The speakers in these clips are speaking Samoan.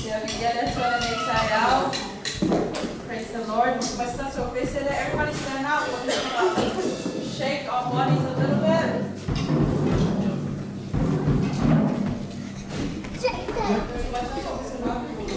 Ia viia le Atua i lenei taeao. Praise the Lord. Everybody stand up. We're just gonna shake our bodies a little bit. Praise the Lord, hallelujah.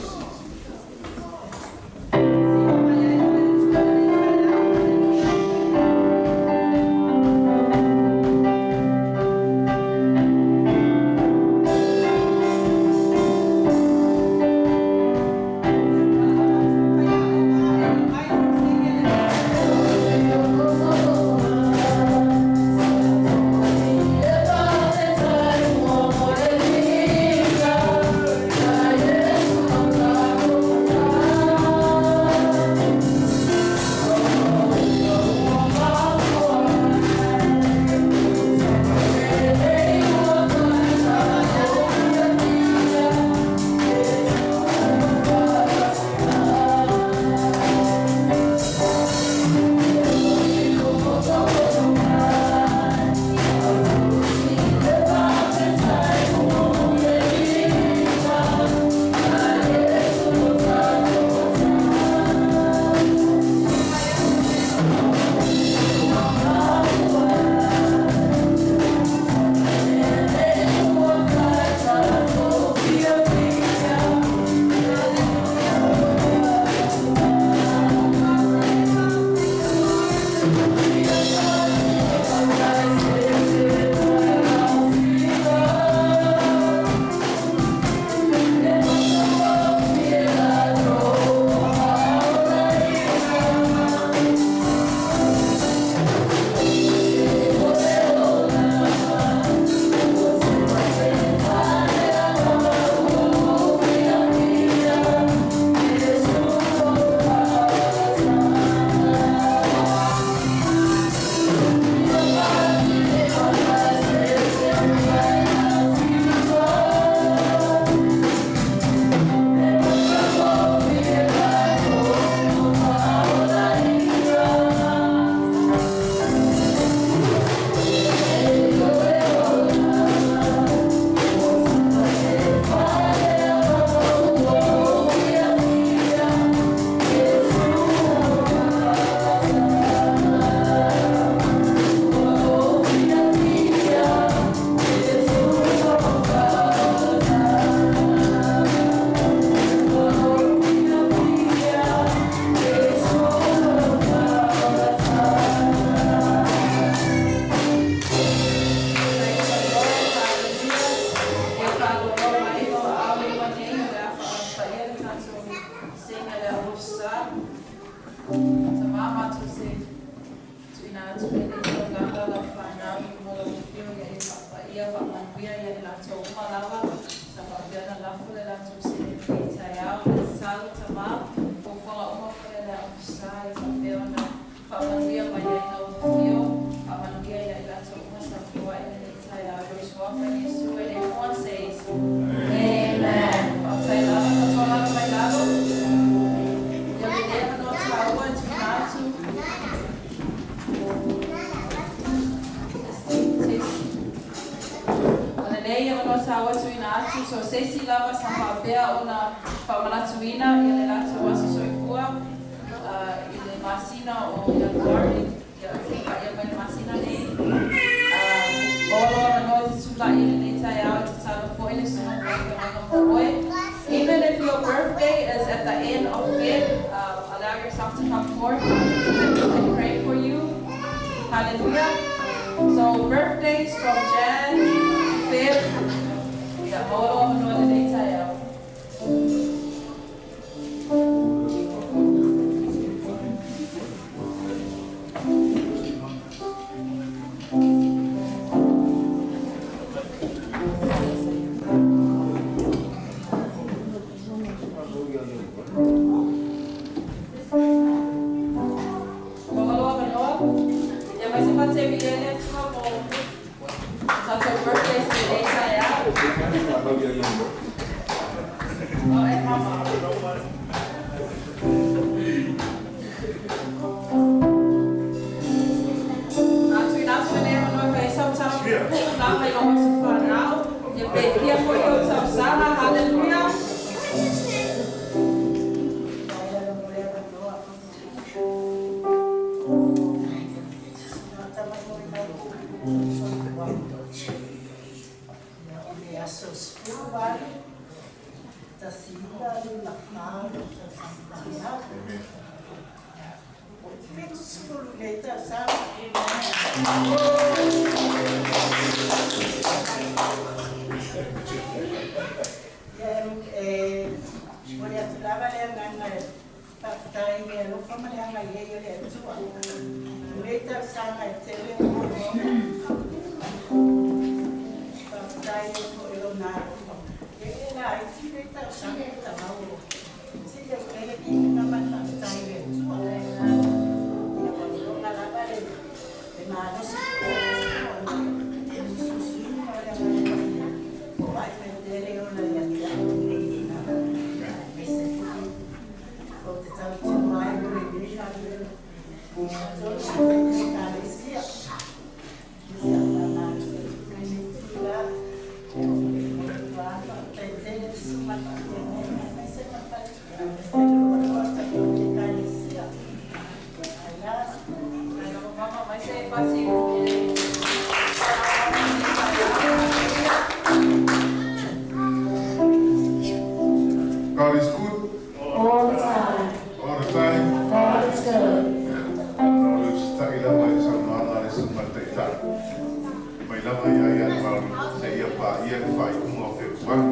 E faalogologo mai o aao i luma nei o le a faapaia le tatou sega le auoso sa. Tamā matou se tuuina atu ai lenei taulaga lau fanau i luma o lau afio ia e faapaia faamanuia ia i latou uma lava sa faapea ona lafo le latou sega i lenei taeao. Le tatalo Tamā, fuafuaga uma foi a le auoso sa ia faapea ona faamanuia mai ai lau afio, faamanuia ia i latou uma sa feoai i lenei taeao. I lou Suafa Iesu, and everyone says, Amen. Faafetai lava, tatou alaala mai lalo. Ia lenei avanoa taua e tuuina atu. Testing, test. O lenei avanoa taua e tuuina atu, so se isi lava sa faapea ona faamanatuina ia le latou aso soifua i le masina o Ianuari, ia seia paia mai le masina nei, maua lou avanoa e te tulai i lenei taeao e tatalo foi le susuga i le faafeagaiga mo oe. Even if your birthday is at the end of Feb, allow yourself to come forth and we can pray for you. Hallelujah. So birthdays from Jan to Feb, ia maua lou avanoa i lenei taeao. Maua lou avanoa. Ia mai se fate viia le Atua mo tatou birthdays i lenei taeao. Oh, e mama. A tuuina atu lenei avanoa e fai ai sau tala puupuu lava i lou aso fanau, ia pe fia foi ou tausaga. Hallelujah. aso 18, 1954 tausaga 70 nei tausaga. Ia e momoli atu lava le agaga e faafetai i le alofa ma le agalelei o le Atua. O nei tausaga e tele o faafetai ai foi i lona alofa. E le laiti nei tausaga e tamau o sili au le viiga ma le faafetai i le Atua. Ia ua iloga lava le malosi foi o le tino ona le mususuina o le Agaga Paia o ai mai tele ona ia te au lenei tina. Aemaise foi ou te tautua ai mo lenei galuega. Atonu o se Ekalesia. Ia faamalo atu mai lenei itula. Ua faafetai tele le susuga i le faafeagaiga aemaise ma le faletua aemaise le loaloa o le Ekalesia. Aia. Mama mai se pasi Hallelujah. God is good All the time. all the time. God is good. O le usitai lava i saunoaga a le susuga i le Taitai. Mai lava ia Ianuari seia paia le faaiuga o Fepuari.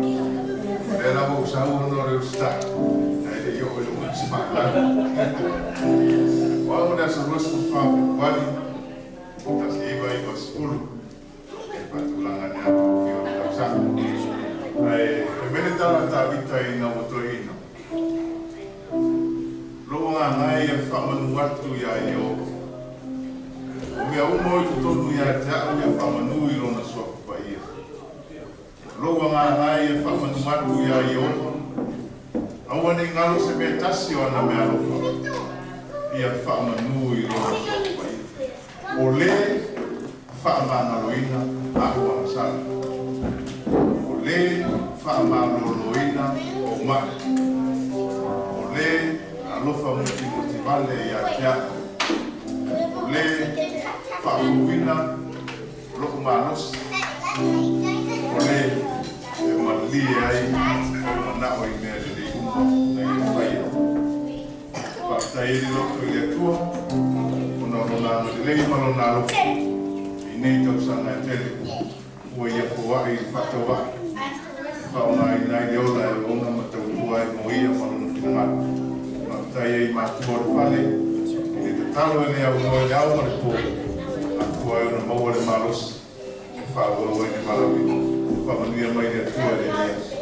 O lea lava ua sau ona o le usitai, ae le i oo i lou aso faalaga. O au o le aso 24 o Fepuari, 1990, e faatulaga le ata o fia o le tausaga. Ae fai mai le tala a Tavita ina ua toeaina, Lou agaga e ia faamanu atu iā Ieova. O mea uma o i totonu ia te a'u ia faamanu i Lona Suafa Paia. Lou agaga e ia faamanu atu iā Ieova, aua ne i galo se mea e tasi o ana meaalofa, ia faamanu i Lona Suafa Paia. O le faamagaloina a'u agasala. O le faamaloloina ou ma'i. O le alofa mutimoti vale ia te a'u. O le faafouina lo'u malosi. O le e malie ai ou mana'o i mea lelei uma na ia faia. Faafetai ai le loto i le Atua, ona o lona agalelei ma lona alofa i nei tausaga e tele ua ia foa'i i le faataua'i e faaaogaina ai le ola e auauna ma tautua ai mo ia ma lona finagalo. Faafetai ai i matua o le fale i le tatalo e le aunoa i le ao ma le po, afua ai ona maua le malosi e faaauau ai le valaauina. Faamanuia mai le Atua i lenei aso.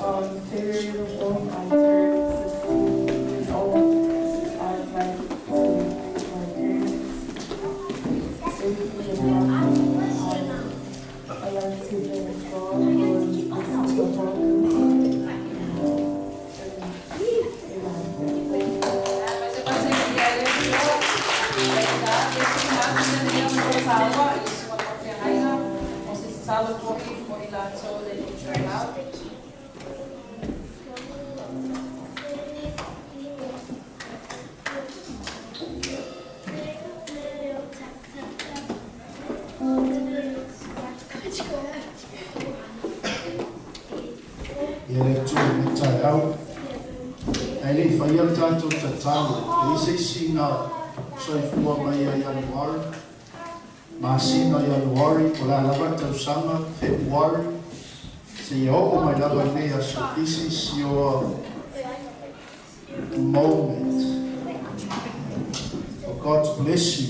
On February the 4th, I turned 16 years old. I'd like to thank my parents, Suki and Malcolm. I'd like to thank God for his blessings upon me. Amen. Mai se pasi ia le Atua. Ia i susuga faafeagaiga o se tatalo foi mo i latou lenei taeao. Ia le Atua i lenei taeao. Ae le i faia le tatou tatalo, e i ai se isi na soifua mai ia Ianuari, masina o Ianuari, po o le a lava le tausaga, Fepuari, seia oo mai lava i lenei aso. This is your moment for God to bless you.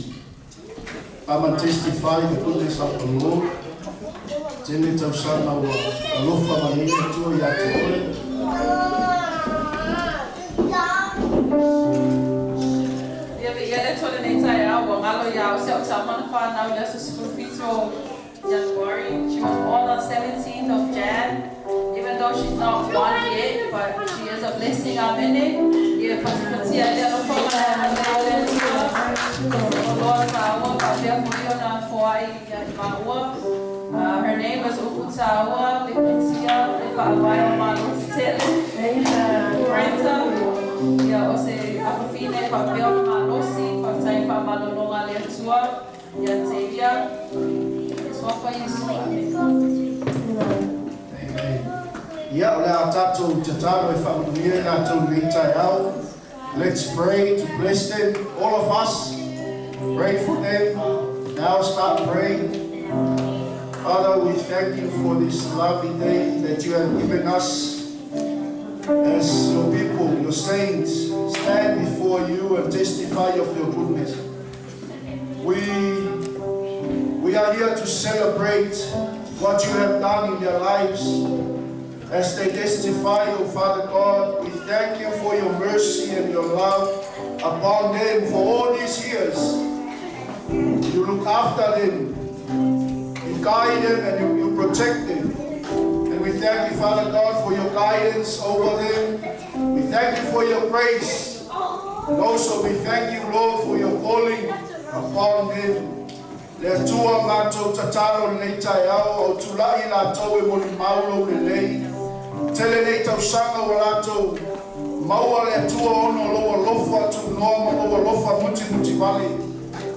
Come and testify the goodness of the Lord. Tele tausaga ua alofa mai ai le Atua ia te oe. Ia viia le Atua i lenei taeao, ua galo ia au si a'u tama na fanau i le aso 17 o January. She was born on 17th of Jan. Even though she's not one yet, but she is a blessing. Amene. Ia patipatia ai le alofa ma le agalelei o le Atua. O loa tāua faapea foi ona foai ia i maua. Her name is Ukutaua Lepetia le faavae o Malo Tetele. Brenta, ia o se afafine faapea ona faamalologa a le Atua ia te ia, i le Suafa o Iesu. Amene. Amen. Ia, o le a tatou tatalo e faamanuia i latou i lenei taeao. Let's pray to bless them, all of us. Pray for them. Now start praying. Father, we thank you for this lovely day that you have given us as your people, your saints, stand before you and testify of your goodness. We are here to celebrate what you have done in their lives. As they testify, O Father God, we thank you for your mercy and your love upon them for all these years. You look after them, you guide them, and you protect them. And we thank you, Father God, for your guidance over them. We thank you for your grace. And also we thank you, Lord, for your calling upon them. Le Atua matou tatalo i lenei taeao, o tulai latou e molimau lou lelei. Tele nei tausaga ua latou maua le Atua ona o lou alofa tunoa ma lou alofa mutimutivale.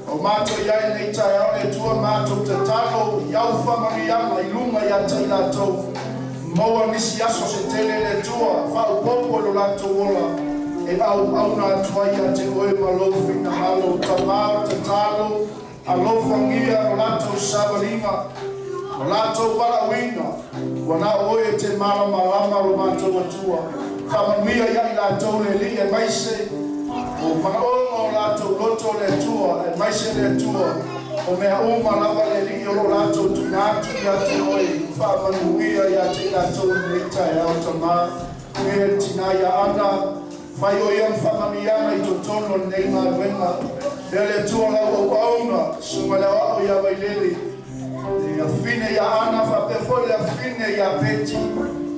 O matou i ai i lenei taeao le Atua matou tatalo i au faamanuiaga i luga ia te i latou. Maua nisi aso se tele le Atua faaopoopo i lo latou ola e auauna atu ai ia te oe ma lou finagalo. Tamā tatalo alofagia lo latou savaliga o latou valaauina ua na o oe e te malamalama lo matou Atua. Faamanuia ia i latou le Alii aemaise o manaoga o latou loto le Atua aemaise le Atua o mea uma lava le Alii o lo latou tuuina atu ia te oe faamanuia ia te i latou i lenei taeao tamā e le tinā ia Ana fai o ia ma faamanuiaga i totonu o lenei galuega lea le Atua lau auauna susuga i le aoao ia Vailele le afine ia Ana faapea foi le afine ia Peti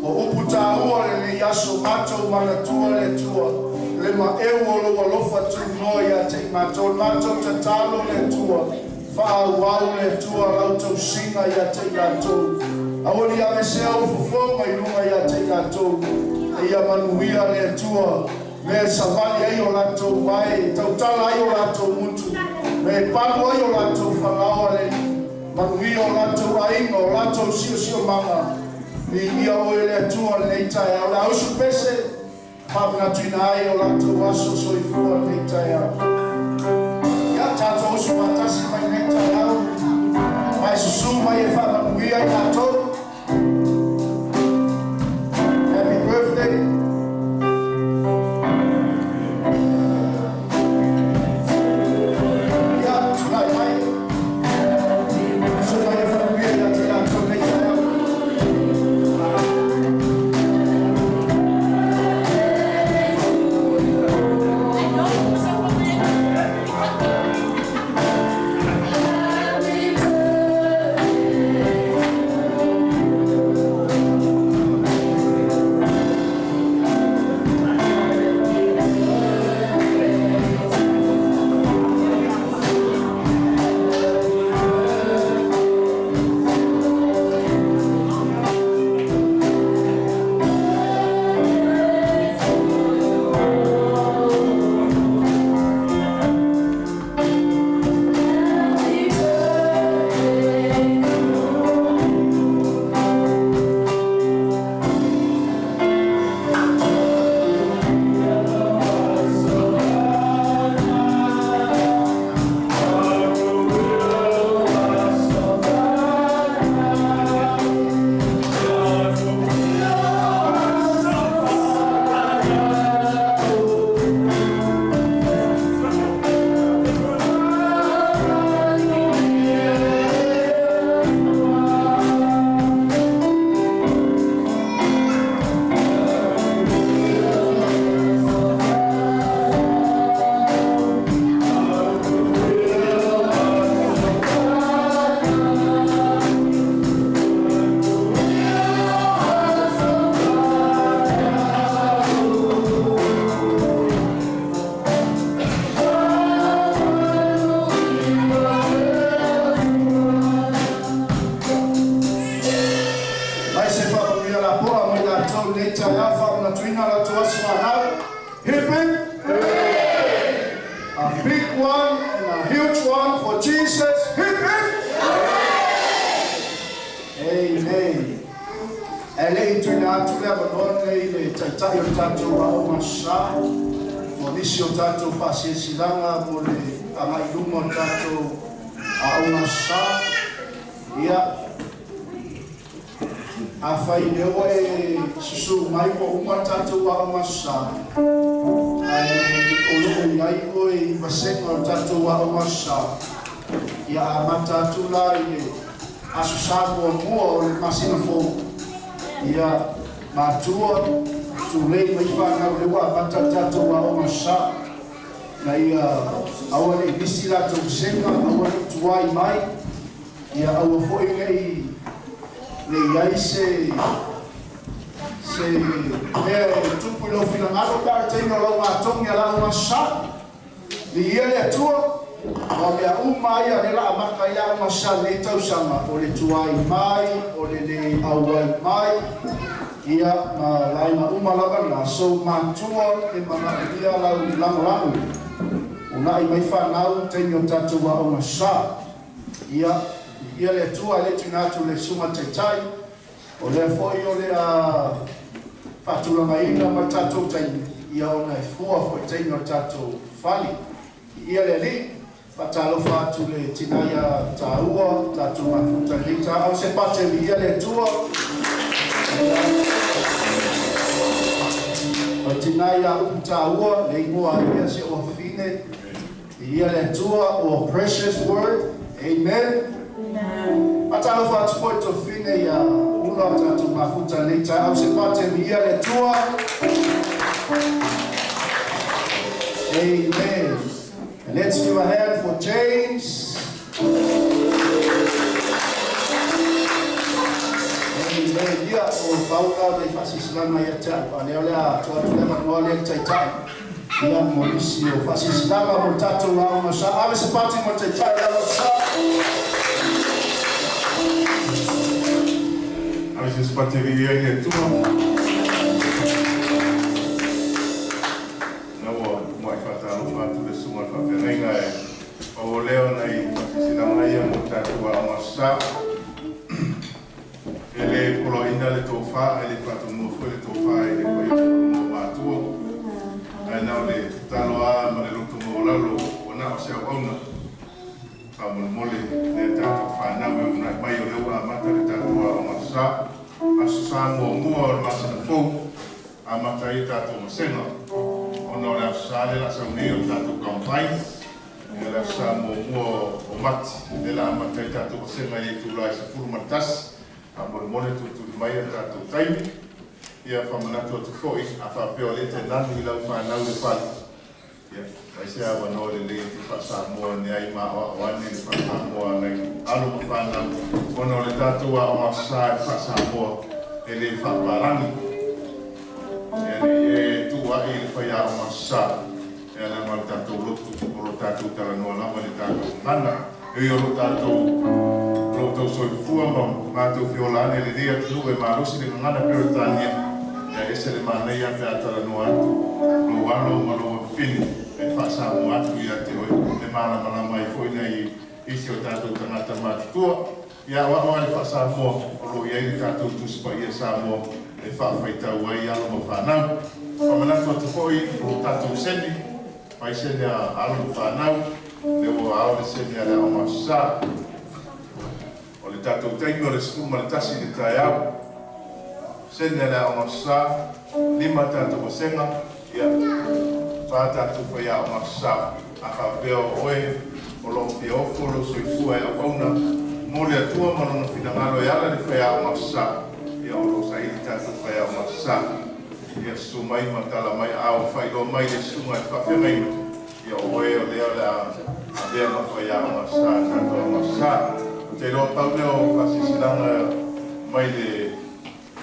o upu tāua lenei aso matou manatua le Atua le maeu o lou alofa tunoa ia te i matou matou tatalo le Atua faaauau le Atua lau tausiga ia te i latou aua ne i aveesea ou fofoga i luga ia te i latou e ia manuia le Atua mea e savali ai o latou vae tautala ai o latou gutu mea e palu ai o latou falaoa le Alii manuia o latou aiga o latou siosiomaga viia oe le Atua lenei taeao le ausu pese faamanatuina ai o latou aso soifua lenei taeao. Ia tatou usu faatasi mai lenei taeao ma e susū mai e faamanuia i latou. Happy birthday. Ia, tulai mai. Susū mai e faamanuia ia te latou lenei taeao. Mai se faamanuia lapoa mo i latou i lenei taeao faamanatuina latou aso fanau. Hip hip! A big one and a huge one for Jesus. Hip, hip! Amen. E le i tuina atu le avanoa lenei i le Taitai o le tatou Aoga Sa, mo nisi o tatou faasilasilaga mo le agai i luma o le tatou Aoga Sa. Ia, afai lea ua e susū mai ua uma le tatou Aoga Sa, ae o lo o i ai oe i vasega o le tatou Aoga Sa, ia amata atu la i le Aso Sa muamua o le masina fou, ia matua, tulei mai fanau lea ua amata le tatou Aoga Sa, ina ia aua ne i misi latou vasega, aua ne i tuai mai, ia aua foi ne i ne i ai se se mea e tupu i lou finagalo pe a o le taimi o lau matogi a le Aoga Sa. Viia le Atua, aua o mea uma ia lea la amata ai le aoga sa lenei tausaga, o le tuai mai, o le le auai mai, ia ma vaega uma lava na, so matua e manaomia lau lagolago, unai mai fanau taimi o tatou aoga sa. Ia, viia le Atua, e le tuuina atu le Susuga Taitai, O lea foi o le a faatulagaina ma le tatou taimi, ia ona e fua foi i taimi o le tatou fali. Viia le Alii, faatalofa atu le tina ia taua, tatou mafuta i lenei taeao, se pate viia le Atua. O le tina ia upu taua, le igoa ia si ou afafine. Viia le Atua, o precious word. Amen. Faatalofa atu foi Tofine ia Ula o tatou mafuta i lenei taeao se pate viia le Atua. Amen. And let's give a hand for James. Amen. Ia, o pau la o nei faasilasilaga ia te au, a lea o le a tuu atu le avanoa lea i le Taitai. Ia, mo nisi o faasilasilaga mo le tatou aoga sa ave se pati mo le Taitai o le Aoga Sa. Ave se pati viia i le Atua. Na ua muai faatalofa atu le Susuga i le Faafeagaiga e pau o lea ona i faasilasilaga ia mo le tatou aoga sa. E le poloaiina le tofa, ae le faatonua foi le tofa i le paia maualuga o matua, ae na o le tatalo lava ma le loto maualalo ua na o se auauna. Faamolemole lea tatou fanau e uunai mai o lea ua amata le tatou aoga sa, Aso Sa muamua o le masina fou, amata ai tatou vasega ona o le Aso Sa lea la sau nei o le tatou campaign. Ia le Aso Sa muamua o Mati, lea la amata ai tatou vasega i le itula e 11, faamolemole tulituli mai a tatou taimi. Ia faamanatu atu foi, a faapea o lea e te nanu i lau fanau i le fale, ia fai se avanoa lelei e te faa-Samoa ane ai ma aoao ane le faa-Samoa a nai alo ma fanau, ona o le tatou aoga Aso Sa e faa-Samoa e le faapalagi. Ia ne i e tuuai i le faiaoga Aso Sa. E ala ma le tatou lotu, o lo tatou talanoa lava i le tatou gagana. E ui o lo tatou, o lo outou soifua ma matou feola ane i lenei atunuu e malosi le gagana Peretania, ia ese le manaia pe a talanoa atu lou alo ma lou afafine e faa-Samoa atu ia te oe, e malamalama ai foi nai isi o tatou tagata matutua. Ia aoao lava le faa-Samoa o lo o i ai le tatou Tusi Paia Samoa e faafaitau ai alo ma fanau. Faamanatu atu foi i tatou seni, fai seni a alo ma fanau, lea ua ao le seni a le Aoga Aso Sa. O le tatou taimi o le 11 i le taeao, seni a le Aoga Aso Sa, lima tatou vasega, ia, fa tatou faiaoga Aso Sa. A faapea o oe o lo o fia ofo lou soifua e auauna mo le Atua ma Lona finagalo e ala i le faiaoga Aso Sa, ia o lo o saili tatou faiaoga Aso Sa. Ia susu mai ma tala mai a o faailoa mai le susuga i le faafeagaiga, ia o oe o lea o le a avea ma faiaoga Aso Sa, tatou aoga Aso Sa. Ou te iloa pau lea o faasilasilaga mai le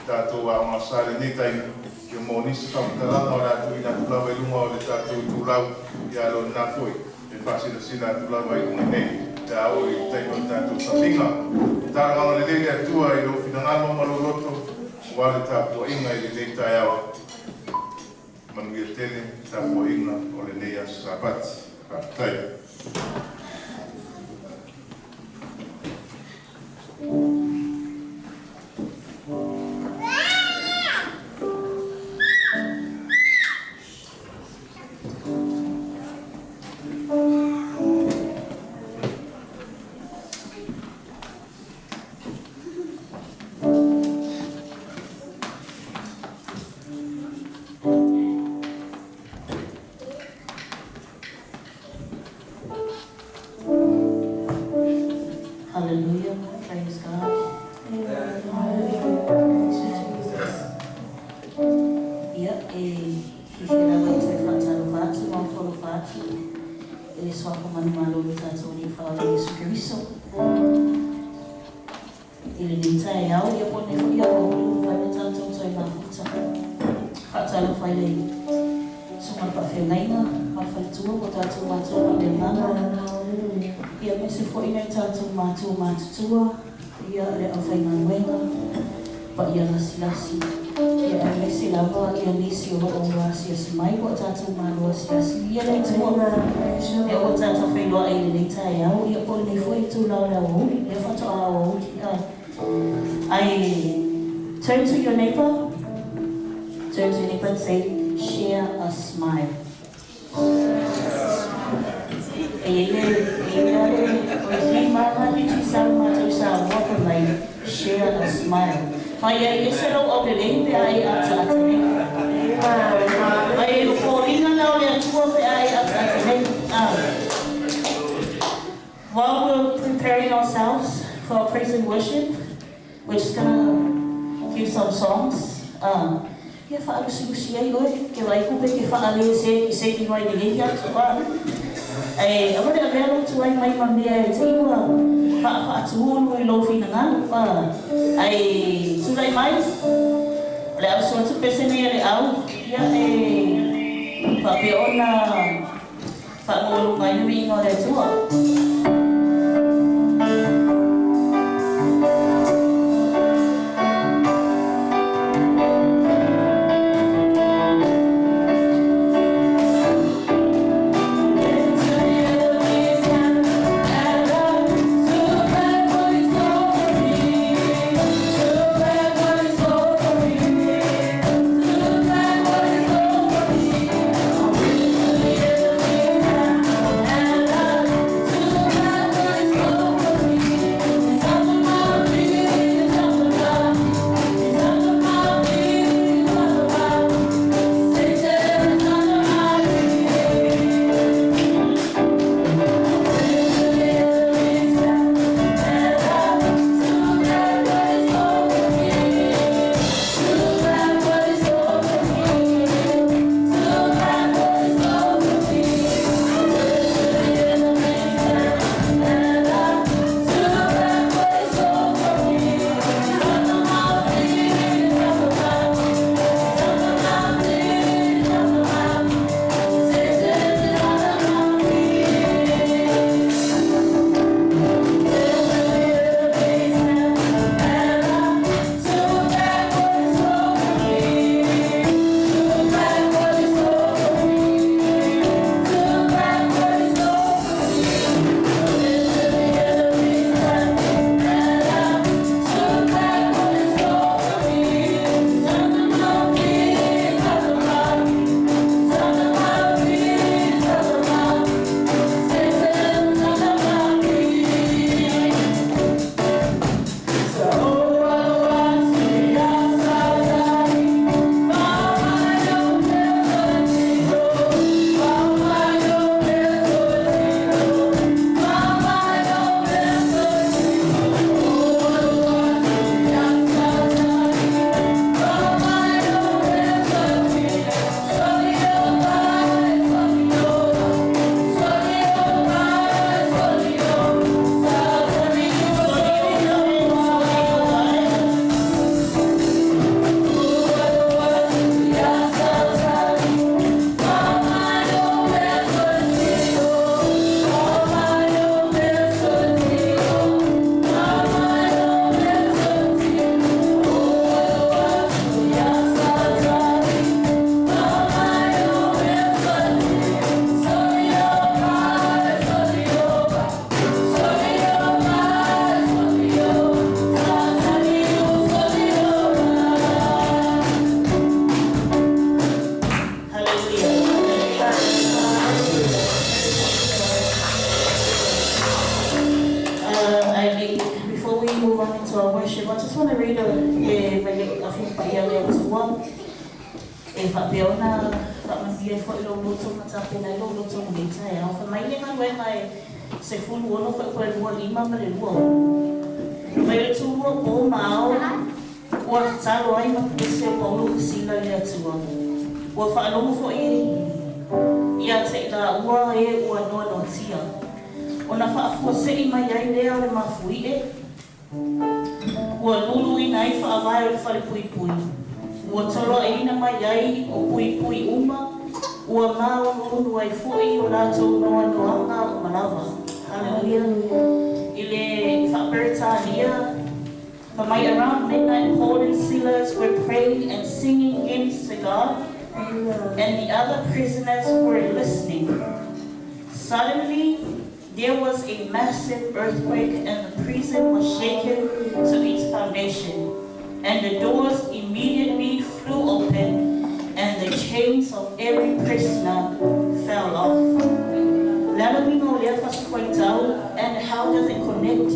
tatou aoga Aso Sa i lenei taimi, ia mo nisi faamatalaga o le a tuuina atu lava i luga o le tatou itulau, ia a o lena foi e faasilasila atu lava i luga nei pe a oo i le taimi o le tatou sapiga. Talosaga lelei le Atua i lou finagalo ma lou loto aua le tapuaiga i lenei taeao. Manuia tele tapuaiga o lenei aso Sapati. Faafetai. Hallelujah. Praise God. Amen. Hallelujah. Praise you, Jesus. Ia, e fiafia lava e toe faatalofa atu ma folofa atu i le suafa manumalo o lo tatou Alii Faaola Iesu Keriso i lenei taeao, ia po o lenei foi aoauli ua mafai ona tatou toe mafuta. Faatalofa i le susuga i le faafeagaiga ma le faletua po o tatou matua faaleagaga, ia aemaise foi nai o tatou matua matutua, ia le aufaigaluega paia lasilasi, ia aemaise lava ia nisi o lo o asiasi mai ua tatou malo asiasi. Ia le Atua, ia ua tatou feiloai i lenei taeao, ia po o lenei foi itula o le aoauli, lea faatoa aoauli. Ae turn to your neighbor, turn to your neighbor and say, share a smile. E i ai le, e i ai le, o le si mana ki ti sa matou i Samoa fai mai, share a smile. Fai ai ese lou aulelei pe a e ataata nei. Ai o foliga la o le Atua pe a e ataata nei. While we're preparing ourselves for our praise and worship, we're just gonna give some songs. Ia faalusilusi ai oe, ke vaai ku pe ke faalē sekiseki mai lenei aso a. Ae aua le avea lou tuai mai ma mea e te i ua faafaatuulu i lou finagalo a. Ae tulai mai, o le a usu atu pese nei a le au, ia e faapea ona faamaualuga ai le viiga o le Atua. into our worship, I just want to read a e mai le afi paia le Atua e faapea ona faamanuia ai foi lou loto ma tapena ai lou loto i lenei taeao. Fai mai le galuega e 16 faipua 2 5 ma le 26. Mai le tulua po ma ao ua tatalo ai ma pepese o Paulo ma Sila i le Atua. Ua faalogo foi ia te i laua e ua noanoatia. Ona faafuasei mai ai lea o le mafuie, ua luluina ai faavae o le falepuipui. Ua toloaina mai ai o puipui uma, ua māunuunu ai foi o latou noanoaga uma lava. Hallelujah. I le Faa-Peretania, fai mai around midnight Paul and Silas were praying and singing hymns to God, and the other prisoners were listening. Suddenly, there was a massive earthquake, and the prison was shaken to its foundation. And the doors immediately flew open, and the chains of every prisoner fell off. Le a le uiga o lea fasifuaitau, and how does it connect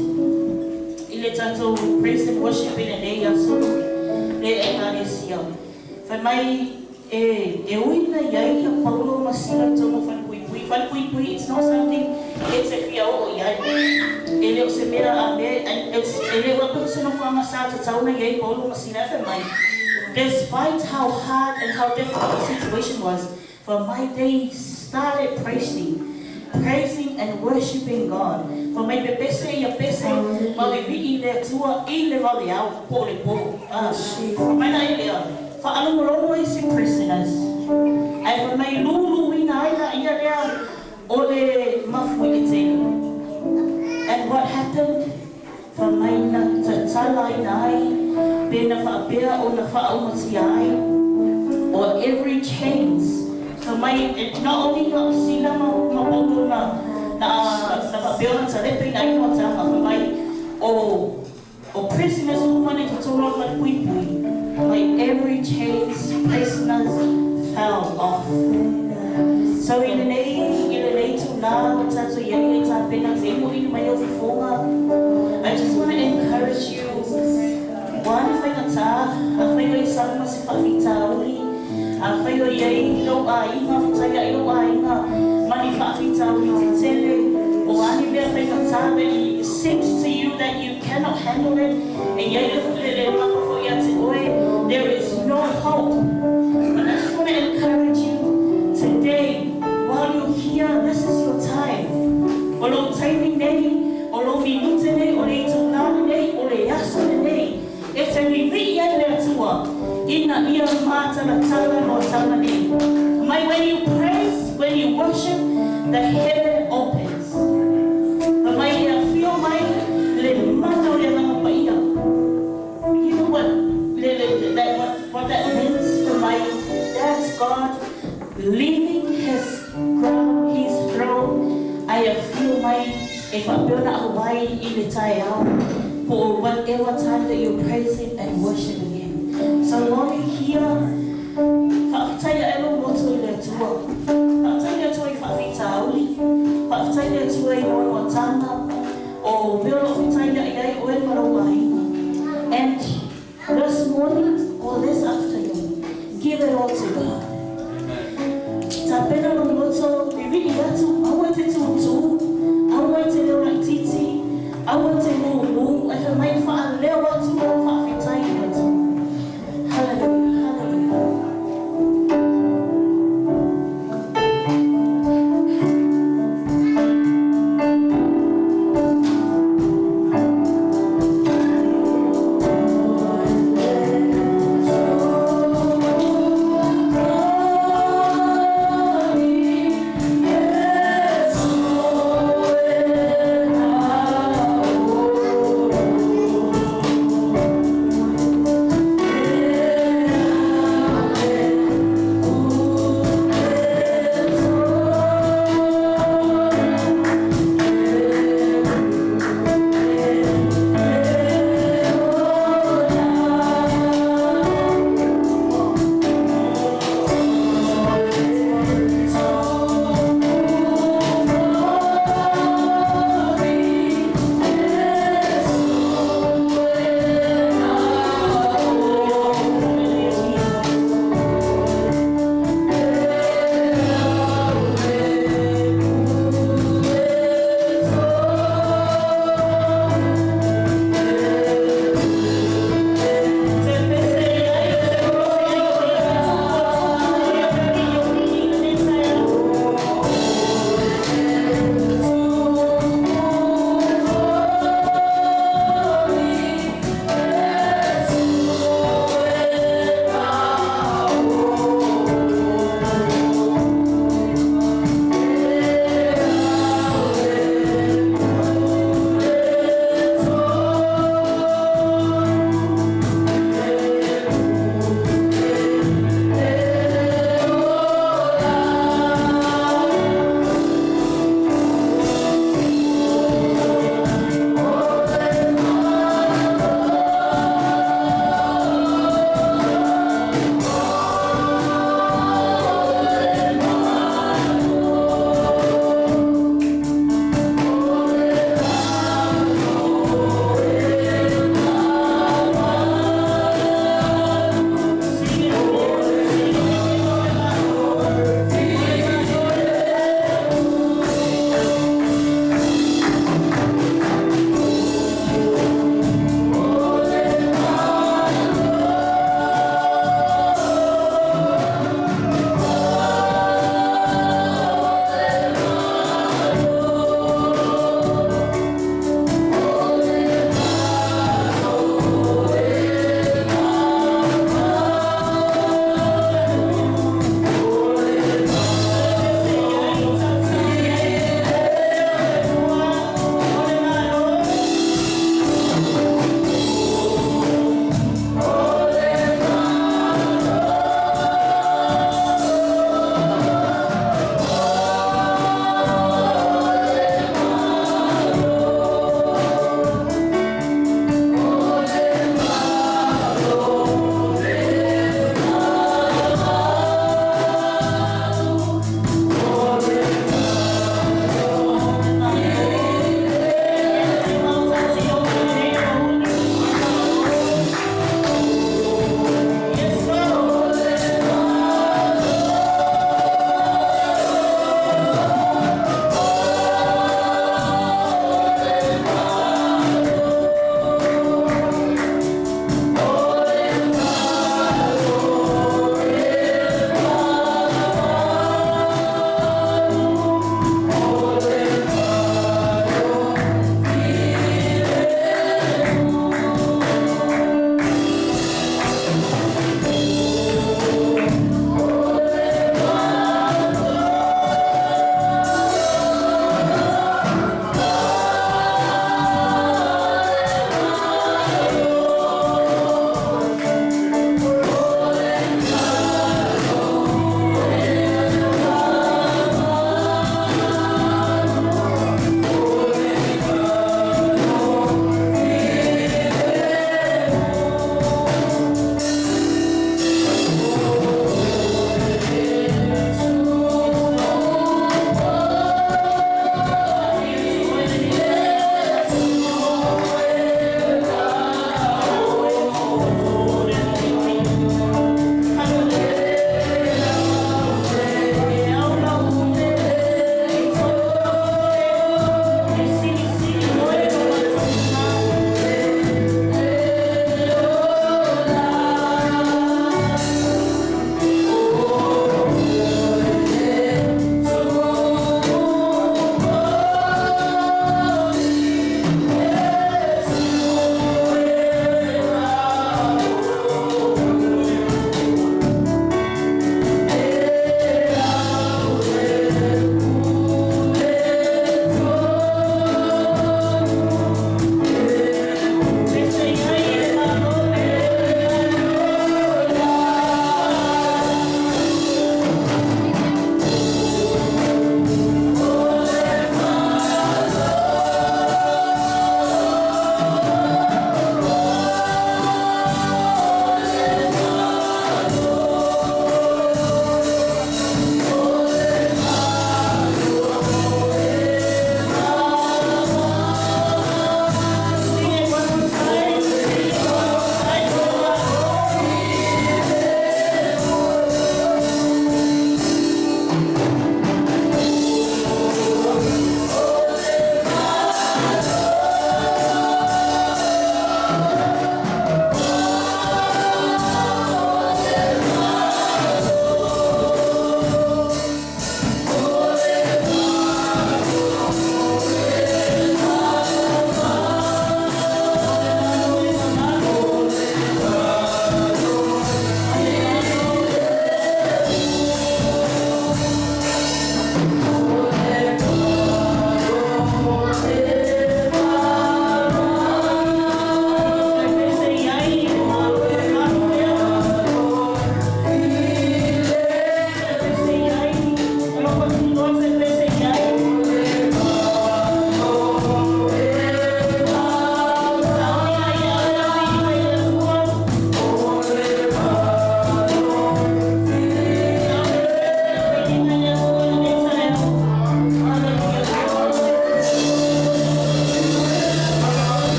i le tatou praise and worship i lenei aso le Ekalesia? Fai mai e e ui na i ai ia Paulo ma Sila i totonu o falepuipui. Falepuipui it's not something e te fia oo i ai. E le o se mea a mea and it's e le o atu se nofoaga sa tatau ona i ai Paulo ma Sila. Fai mai despite how hard and how difficult the situation was, fai mai they started praising, praising and worshiping God. Fai mai pepese ia pese ma vivii le Atua i le vaveao po o le po. Ah, fai mai la i lea, faalogologo isi prisoners. Ae fai mai luluina ai la ia lea o le mafuie tele. And what happened? Fai mai na tatalaina ai pe na faapea ona faaumatia ai o every chains. Fai mai not only na o Sila ma ma Paulo na na na faapea ona talepe ina ai moataga, fai mai o o prisoners uma nei totonu o le falepuipui, mai every chains prisoners fell off. So i lenei i lenei tulaga o tatou i ai e tapena te imoinu mai au fofoga, I just want to encourage you, ua ni faigata, afai o i sau ma se faafitauli, afai o i ai lou aiga, fetaiai lou aiga ma ni faafitauli tetele, o a ni mea faigata that it seems to you that you cannot handle it, e i ai le le le maka foi ia te oe, there is no hope. But I just want to encourage you today, while you're here, this is your time. O lou taimi nei, o lou minute nei, o le itula lenei, o le aso lenei, e te vivii ai le Atua ina ia mātaratara noatanga nei. Mai when you praise, when you worship, the heaven opens. Fai mai e afio mai le mana o le Agaga Paia. You know what le, le, that, what, what that means? Fai mai, that's God leaving his crown, his throne, ae afio mai e faapea ona auai i le taeao po o whatever time that you're praising and worshiping him. So while you're here, faafetai ae lou loto i le Atua. Faafetai le Atua i faafitauli, faafetai le Atua i noanoatanga o mea o lo o fetaiai ai oe ma lou aiga. And this morning or this afternoon, give it all to God. Tapena lou loto, vivii atu, aua e te tūtū, aua e te reo laitiiti, aua e te ngūngū, ae fai mai faaleo atu lau faafetai i le Atua. Hallelujah, hallelujah.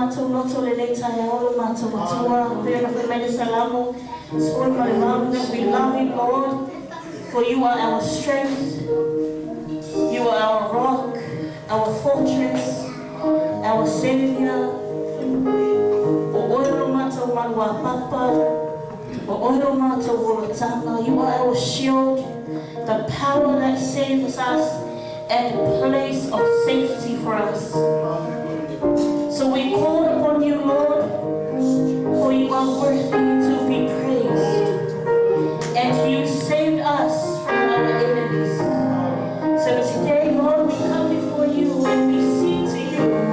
matou loto lenei taeao lo matou Atua, pei ona fai mai le Salamo 18, that we love you, Lord, for you are our strength, you are our rock, our fortress, our savior. O oe lo matou maluapapa, o oe lo matou olataga. You are our shield, the power that saves us, and place of safety for us. So we call upon you, Lord, for you are worthy to be praised. And you saved us from our enemies. So today, Lord, we come before you and we sing to you.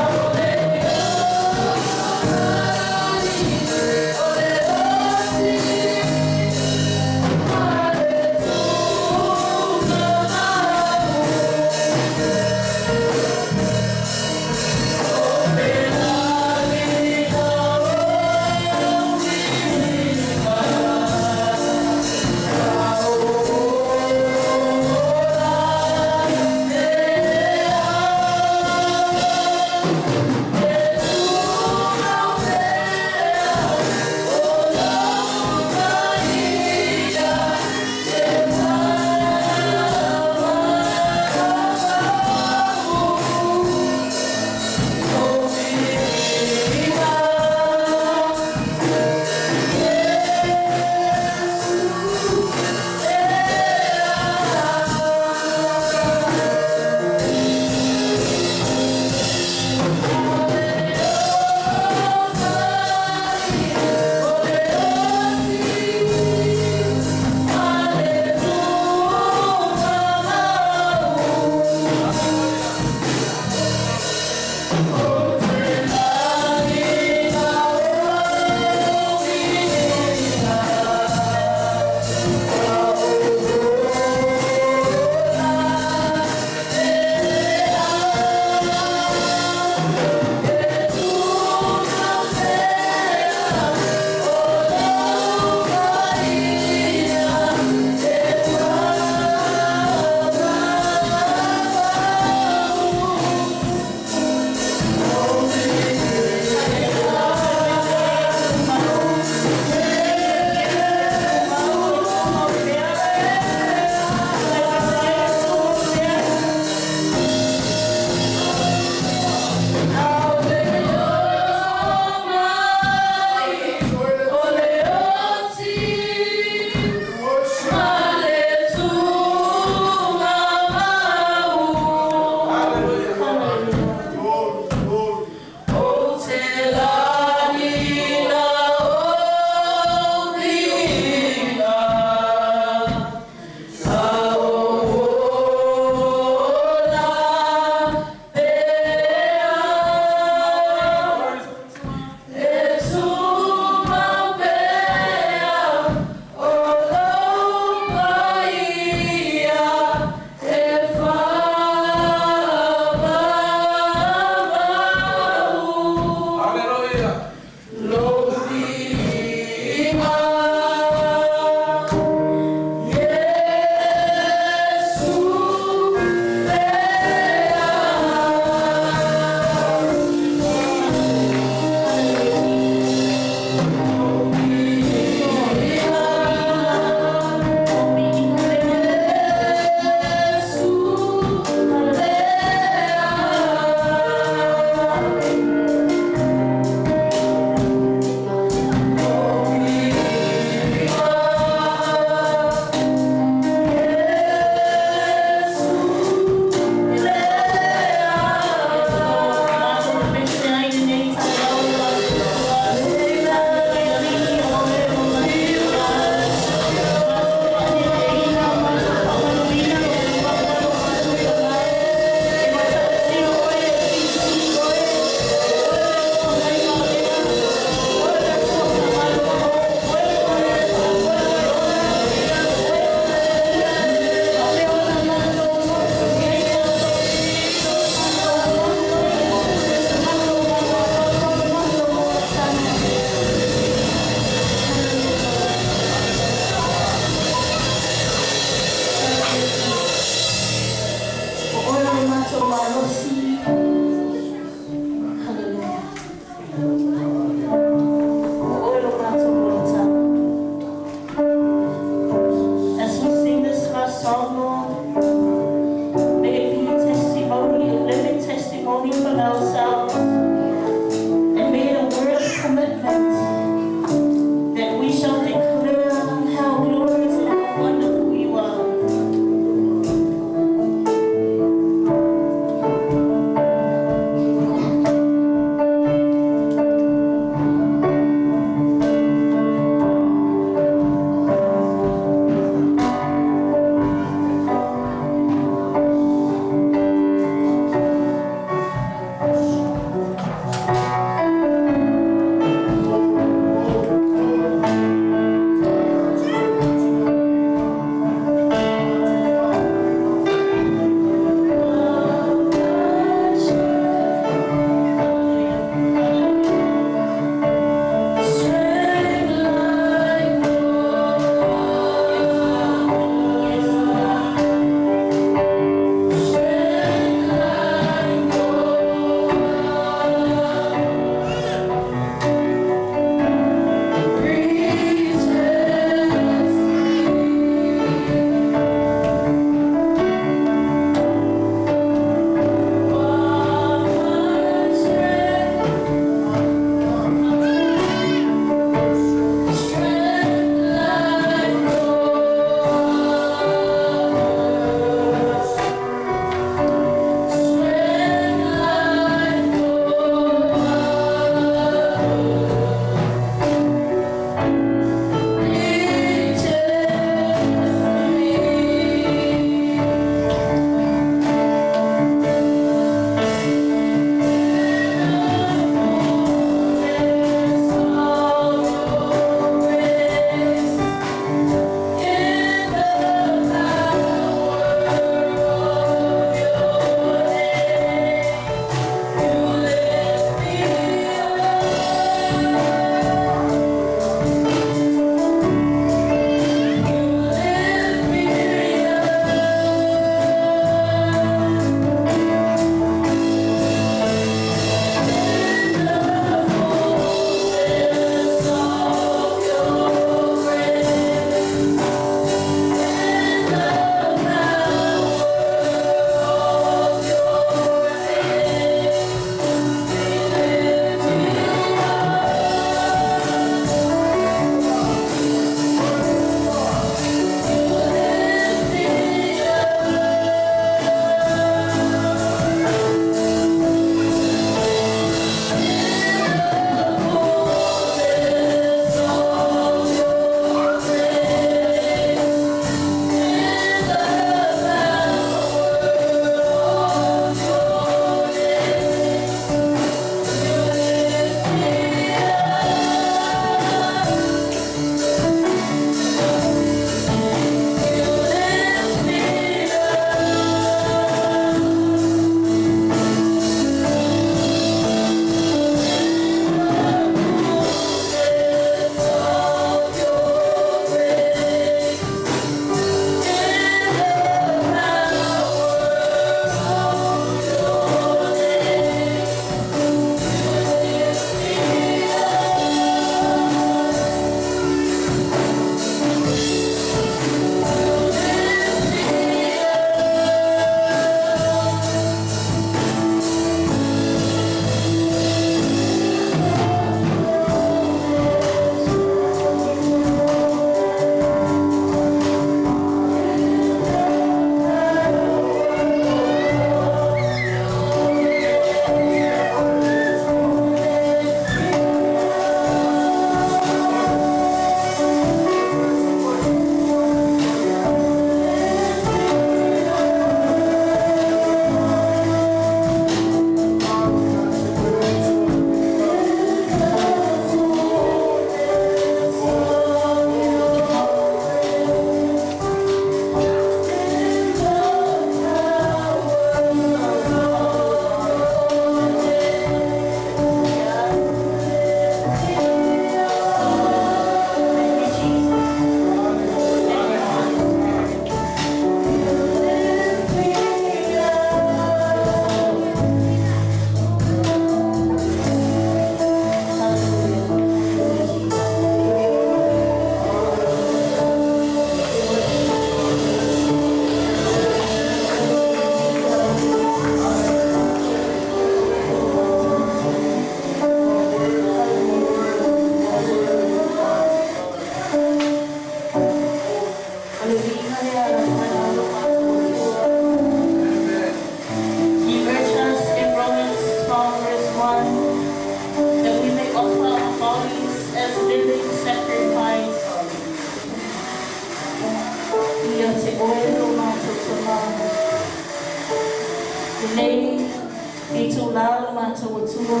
matou Atua,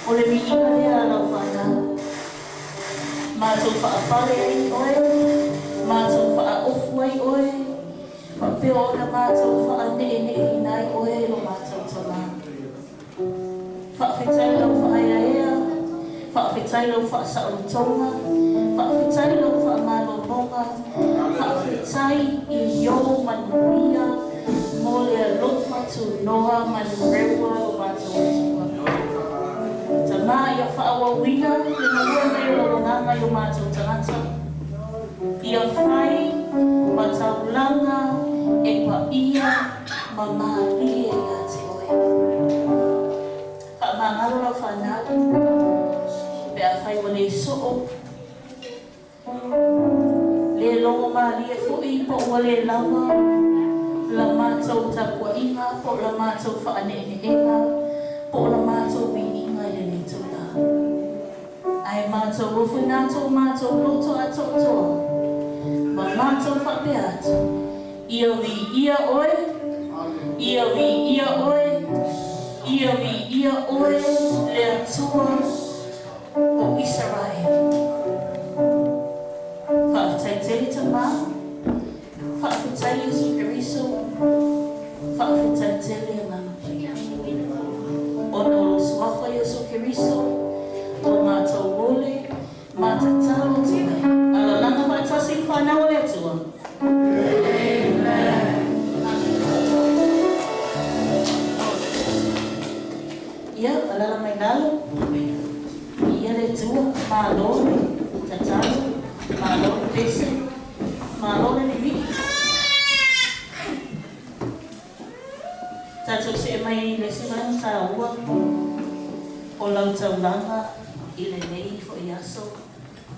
o le viiga lea a lau fanau. Matou faafale ai i oe, matou faaofu ai oe, faapea ona matou faaneeneeina ai oe lo matou Tamā. Faafetai lau faaeaea, faafetai lau faasaolotoga, faafetai lau faamalologa, faafetai i ou manuia mo le alofa tunoa ma le reua lo matou Atua. Tamā ia faaauauina le galue mai o lou Agaga i o matou tagata, ia fai ma taulaga e paia ma malie ia te oe. Faamagalo lau fanau pe afai ua le soo, le logo malie foi po ua le lava la matou tapuaiga po o la matou faaneeneega po o la matou viiga i lenei itulā. Ae matou ofo i na tou matou loto atoatoa ma matou faapea atu, ia viia oe, ia viia oe, ia viia oe le Atua o Isaraelu. Faafetai tele Tamā, faafetai Iesu Keriso, faafetai tele Agaga Paia. Ona o lou suafa Iesu Keriso, ua matou ole ma tatalo atu ai. Alalaga faatasi le fanau a le Atua. Amen. Ia, alala mai lalo. Ia le Atua, malo le tatalo, malo le pese, malo le lilii. Tatou see mai i le isi vaega taua o lau taulaga i lenei foi aso,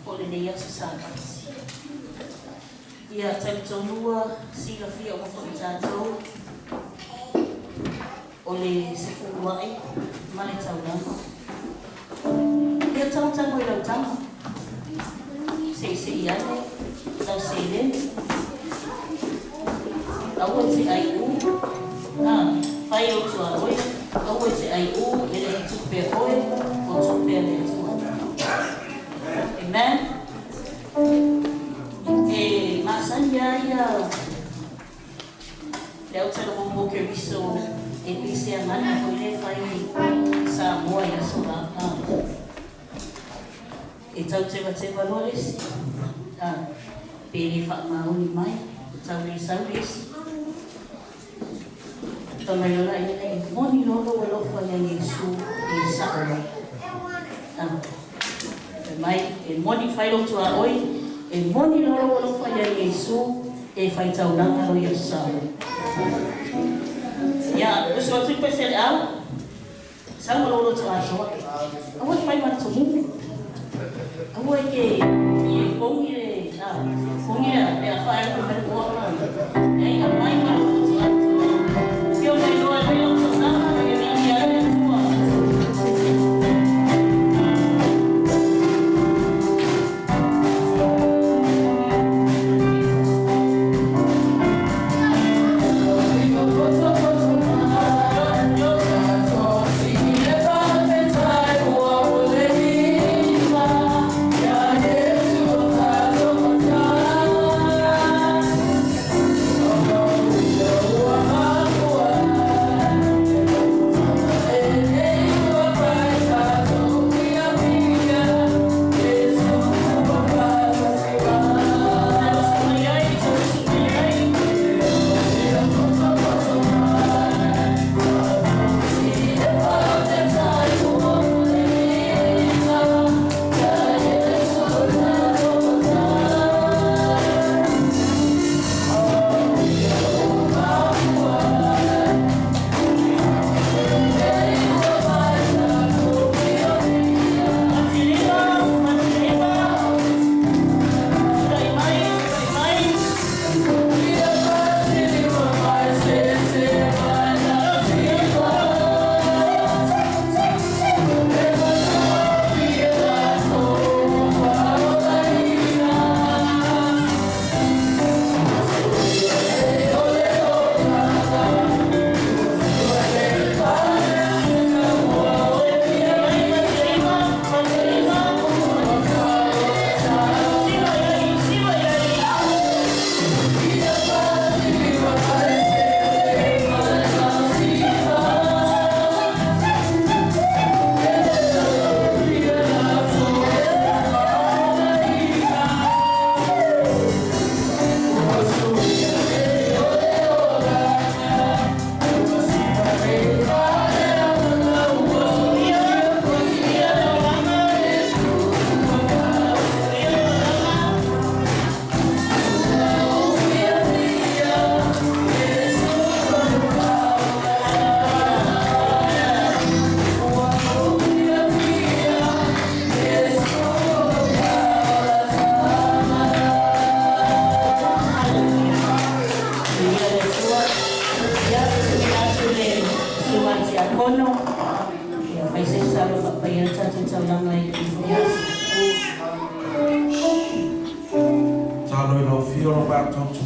po o lenei aso Sapati. Ia talitonu ua silafia uma foi e tatou o le sefuluai ma le taulaga. Ia tagotago i lau taga, seisei ane lau seleni, aua e te aiū, fai lou tuaoi, aua e te aiū, e le i tupe a oe, o tupe a le Atua. Amen. E masani lava ia le autalagogo Keriso e pei se agana foi lea e fai i Samoa i aso la. E tau tevateva loa le isi, pe le faamaoni mai, tau le sau le isi. Fai mai loa laia, e moni loa lou alofa ia Iesu e sao ai. Fai mai, e moni fai lou tuaoi, e moni loa lou alofa ia Iesu e faitaulaga loa i aso Samoa. Ia, usu atu i pese le au, sau ma lou loto atoa. Aua e fai ma le tomumu. Aua e ke i e kongi le, kongi le, le a whae o mai oa. Ei, a mai ma lou loto atoa. Fio mai loa e mai lau taulaga, e viia ai le Atua.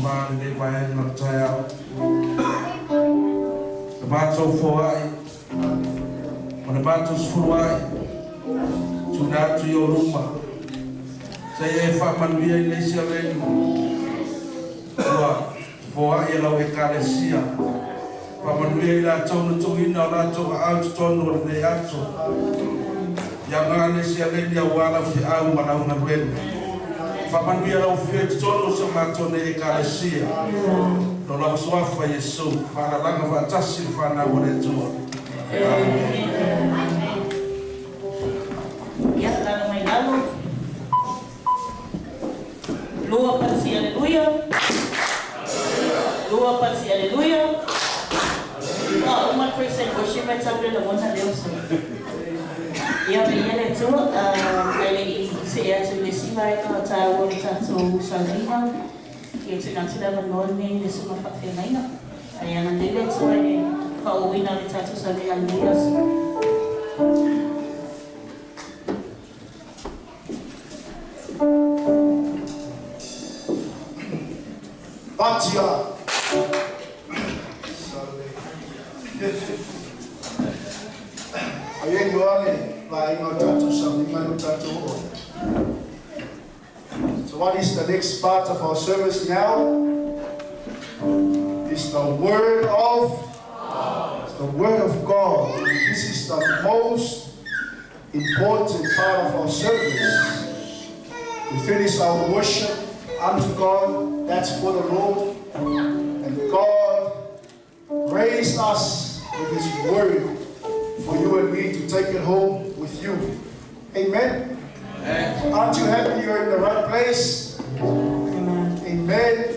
tama lenei vaega o le taeao. Le matou foai ma le matou sefulu ai, tuuina atu i ou luma, seia e faamanuia i nei seleni ua foai e lau Ekalesia. Faamanuia i latou na tuuina o latou aao i totonu o lenei aso. Ia aoga nei seleni aua lau feau ma lau galuega. Faamanuia lau Afio i totonu o si o matou nei Ekalesia. Lo lava suafa Iesu, faalalaga faatasi le fanau a le Atua. Amen. Ia, lalo mai lalo. Lua pasi aleluia. Lua pasi aleluia. Ah, uma praise and worship ai tau le lagona leo sa. Ia, viia le Atua, ae le i see atu i le isi vaega o tāua o le tatou sauniga, ia tuuina atu le avanoa lenei i le susuga faafeagaiga. Ae agalelei le Atua i le faaauauina o le tatou sauniga i lenei aso. Patia. Ai e noa le vaega o tatou sauniga le o tatou oo. So what is the next part of our service now? Is the word of It's the word of God. This is the most important part of our service. We finish our worship unto God. That's for the Lord. And God raised us with His word for you and me to take it home with you. Amen. Amen. Aren't you happy you're in the right place? Amen. Amen.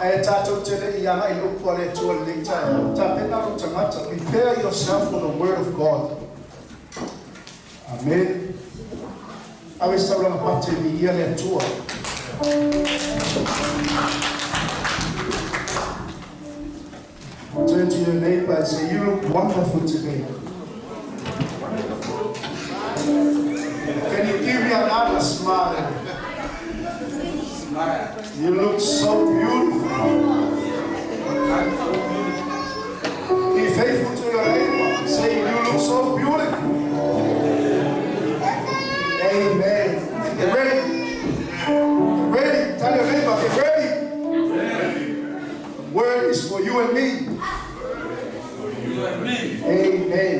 Ae tatou te le i agai i le upu a le Atua i lenei taeao, tapena lou tagata, prepare yourself for the word of God. Amen. Ave se taulaga pate e viia le Atua. Turn to your neighbor and say, you look wonderful today. Can you give me another smile? You look so beautiful. Be faithful to your neighbor. Say, you look so beautiful. Amen. Get ready. Get ready. Tell your neighbor, get ready. The word is for you and me. You and me. Amen.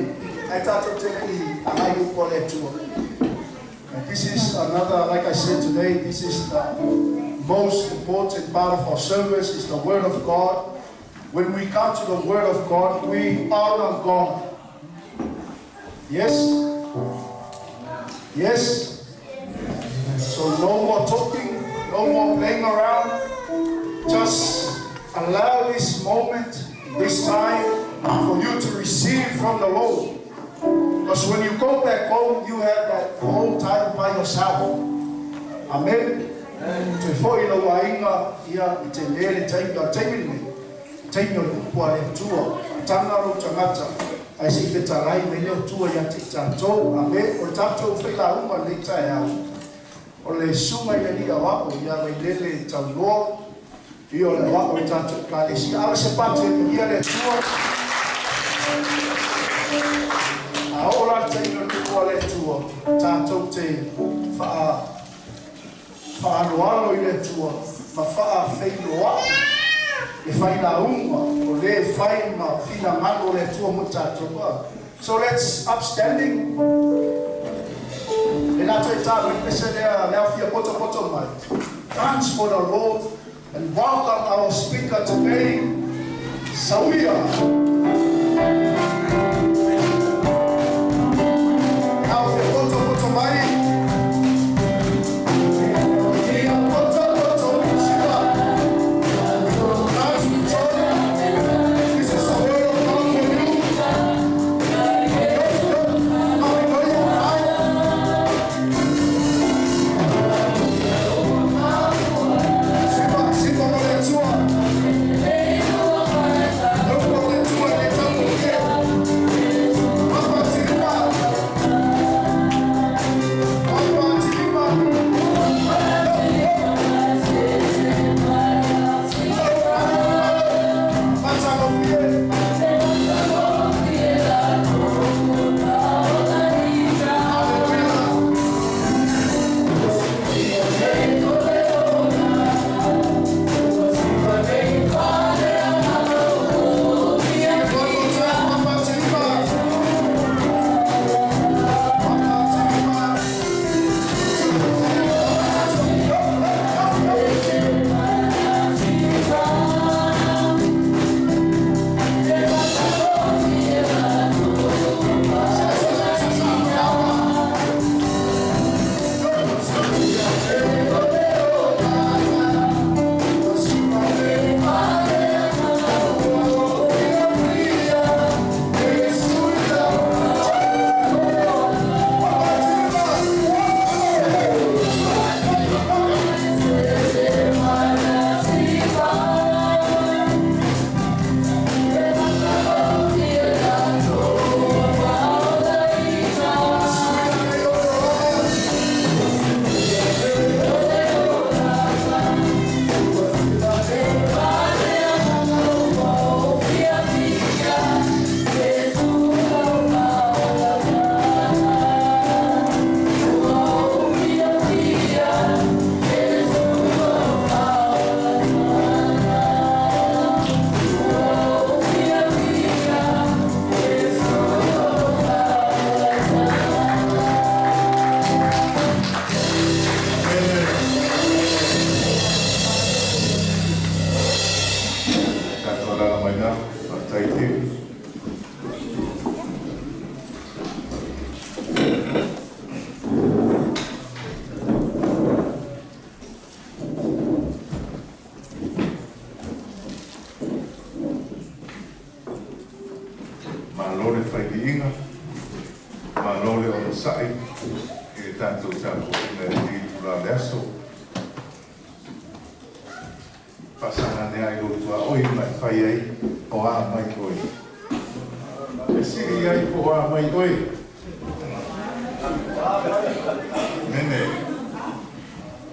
Ae tatou te le i agai i upu a le Atua. And this is another, like I said today, this is the most important part of our service, is the Word of God. When we come to the Word of God, we honor God. Yes? Yes? So no more talking, no more playing around. Just allow this moment, this time, for you to receive from the Lord. Because when you go back home, you have that whole time by yourself. Amen. Toe foi lou aiga, ia, i tele le taimi, a o le taimi lenei, taimi o le upu a le Atua. Taga lou tagata, ae se i fetalai mai le Atua ia te i tatou. Amen. O le tatou failauga i lenei taeao, o le susuga i le Alii Aoao ia Vailele Tauloa, ia o le aoao o le tatou Ekalesia. Ave se patu e viia le Atua. A oo la le taimi o le upu a le Atua, tatou te faa faaaloalo i le Atua ma faafeiloai le failauga o lē fai ma finagalo o le Atua mo tatou. A So let's upstanding. Le latou e tāua i pese lea le aofia potopoto mai. Dance for the Lord and welcome our speaker today, Sauia. Le aofia potopoto mai. Fia potopoto siva. Dance with joy. This is the word of God for you. Hallelujah. Siva, siva mo le Atua. Look mo le Atua le tau. I le tatou tapuaiga i lenei itula o le aso. Faasaga ane lava i lou tuaoi ma e fai ai, O a mai oe? E sili ai po o a mai oe? Mene,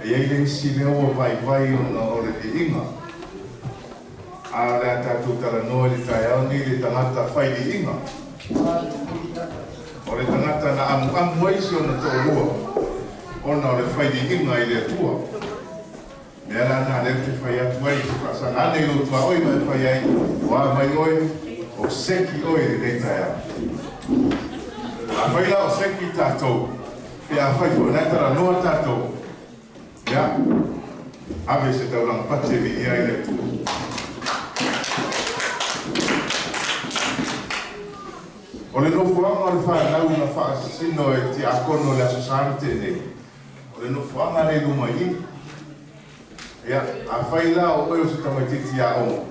e i ai le isi lea ua vaivai ona o le viiga. A o le a tatou talanoa i le taeao nei i le tagata fai viiga. O le tagata na amuamu ai si ona toalua ona o le fai viiga i le Atua. Mea la na lea ou te fai atu ai, te faasaga ane i lou tuaoi ma e fai ai, o a mai oe, o seki oe i lenei taeao. Afai la o seki tatou, pe afai foi o la e talanoa tatou, ia, ave se taulaga pati e viia ai le Atua. O le nofoaga o le fanau na faasino e Tiakono i le Aso Sa na tea nei, O le nofoaga lea i luma i i. Ia, afai la o oe o se tamaitiiti aoga,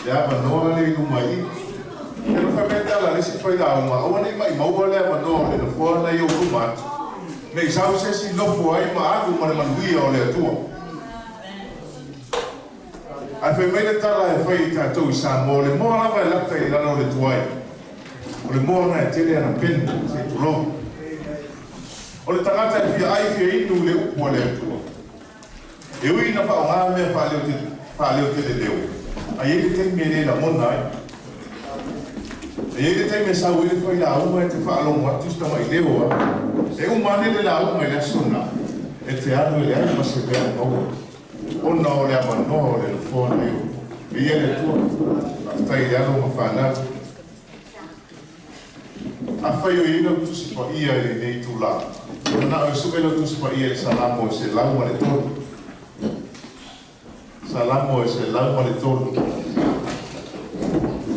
le avanoa lea i luma i i. Ia na fai mai tala a le isi failauga, aua ne i maimauina le avanoa o le nofoa lena i ou luma atu, ne i sau se isi nofo ai ma alu ma le manuia o le Atua. Ae fai mai le tala e fai e tatou i Samoa, o le moa lava e lata i lalo o le tuai, o le moa lena e tele ana peni, se i tulou. O le tagata e fia ai fia inu i le upu a le Atua. E ui ina faaaoga mea faaleoteleleo, a i ai le taimi e le lagona ai. E i ai le taimi e sau ai le failauga e te faalogo atu si tamaileo a e uma ane le lauga i le aso lena, e te alu e leai ma se mea o maua ona o le avanoa o le nofoa nei o Viia le Atua. Faafetai i le alo ma fanau. Afai o i ai lau Tusi Paia i lenei itula, e manao e sue lau Tusi Paia i le Salamo e 103. Salamo e 103.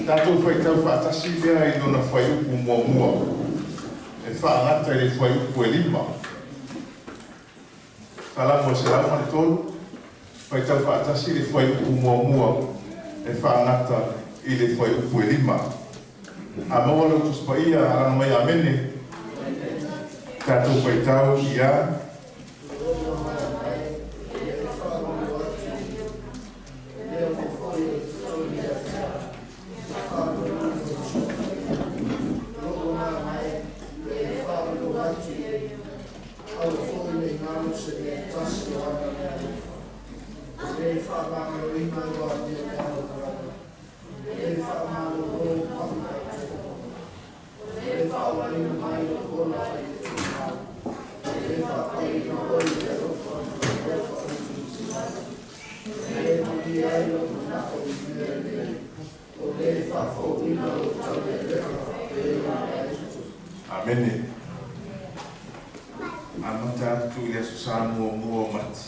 Tatou faitau faatasi lea i lona fuaiupu muamua e faagata i le fuaiupu e 5. Salamo e 103, faitau faatasi le fuaiupu muamua e faagata i le fuaiupu e 5. A maua lau Tusi Paia, alaga mai Amene. Tatou faitau ia. Aua foi ne i galo se mea e tasi o ana mea alofa. E le faamagaloina i walia le alo tagata, e le faamalolo paʻu taitoa. E le faaolaina mai lou ola mai le tumau, e le faapaiina oi i le alofa ma le alofa utuututai. E le malie ai lou manao i mea lelei, o le faafouina lou taulealea faapea ona e tutupu. Amene. Amata atu i le Aso Sa muamua o Mati,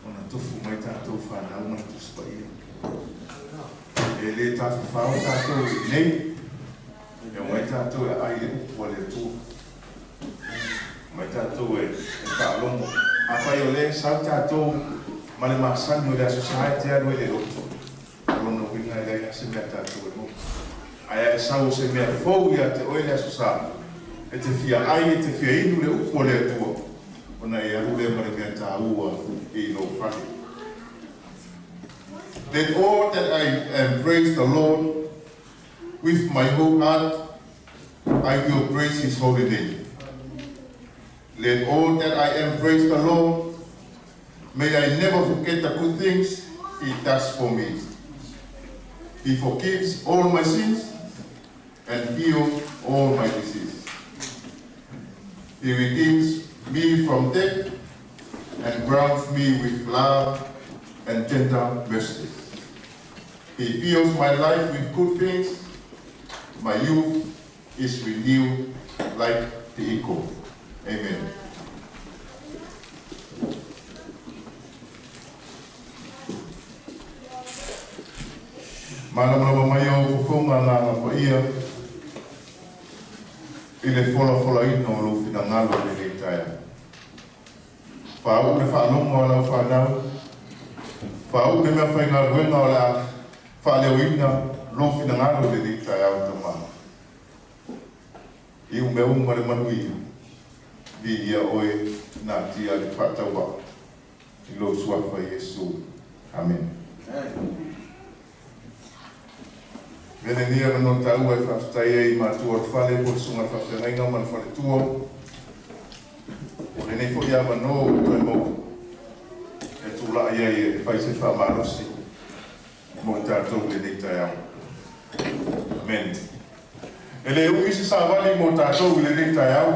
ona tofu mai tatou fanau ma le Tusi Paia. E le tafafao tatou i inei, e omai tatou e aai le upu a le Atua. Omai tatou e faalogo. Afai o lea e sau tatou ma le masani o le Aso Sa e te alu ai i le lotu, o lona uiga e leai lava se mea tatou e maua. Ae a e sau o se mea fou ia te oe le Aso Sa, e te fia ai, e te fia inu le upu a le Atua, ona e alu lea ma le mea taua i lou fale. Let all that I am praise the Lord with my whole heart, I will praise his holy name. Let all that I am praise the Lord. May I never forget the good things he does for me. He forgives all my sins and heals all my diseases. He redeems me from death and crowns me with love and tender mercies. He fills my life with good things. My youth is renewed like the eagle. Amen. Malamalama mai au fofoga agaga paia i le folafolaina o lou finagalo i lenei taeao. Faauu le faalogo a lau fanau, faauu le meafaigaluega o le a faaleoina lou finagalo i lenei taeao, Tama. Iu mea uma le manuia. Viia oe natia le faatauvaa i lou suafa Iesu. Amene. Venenia na no taua e faafetai ai i matua o le fale po o le susuga i le faafeagaiga ma le faletua o lenei foʻi avanoa ua toe maua e tulaʻi ai e fai se faamalosi mo i tatou i lenei taeao. Amene. E lē umi se savali mo tatou i lenei taeao,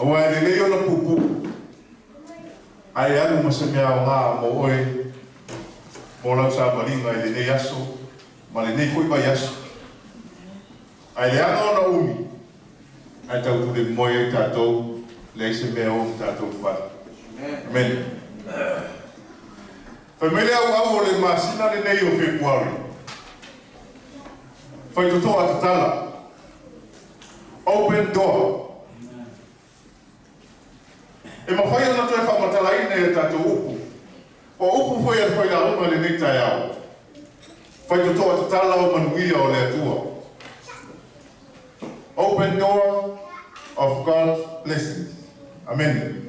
auā e lelei ona puupuu ae alu ma se mea aogā mo oe mo lau savaliga i lenei aso ma lenei foʻi vaiaso. Ae leaga ona umi ae tautule moe ai tatou leai se mea o tatou fale. Amene. Fai mai le auau o le masina lenei o Fepuari, faitotoa tatala, open door. E mafai ona toe faamatalaina ia tatou upu. O upu foi a le failauga lenei taeao. Faitotoa tatala o manuia o le Atua. Open door of God's blessings. Amen.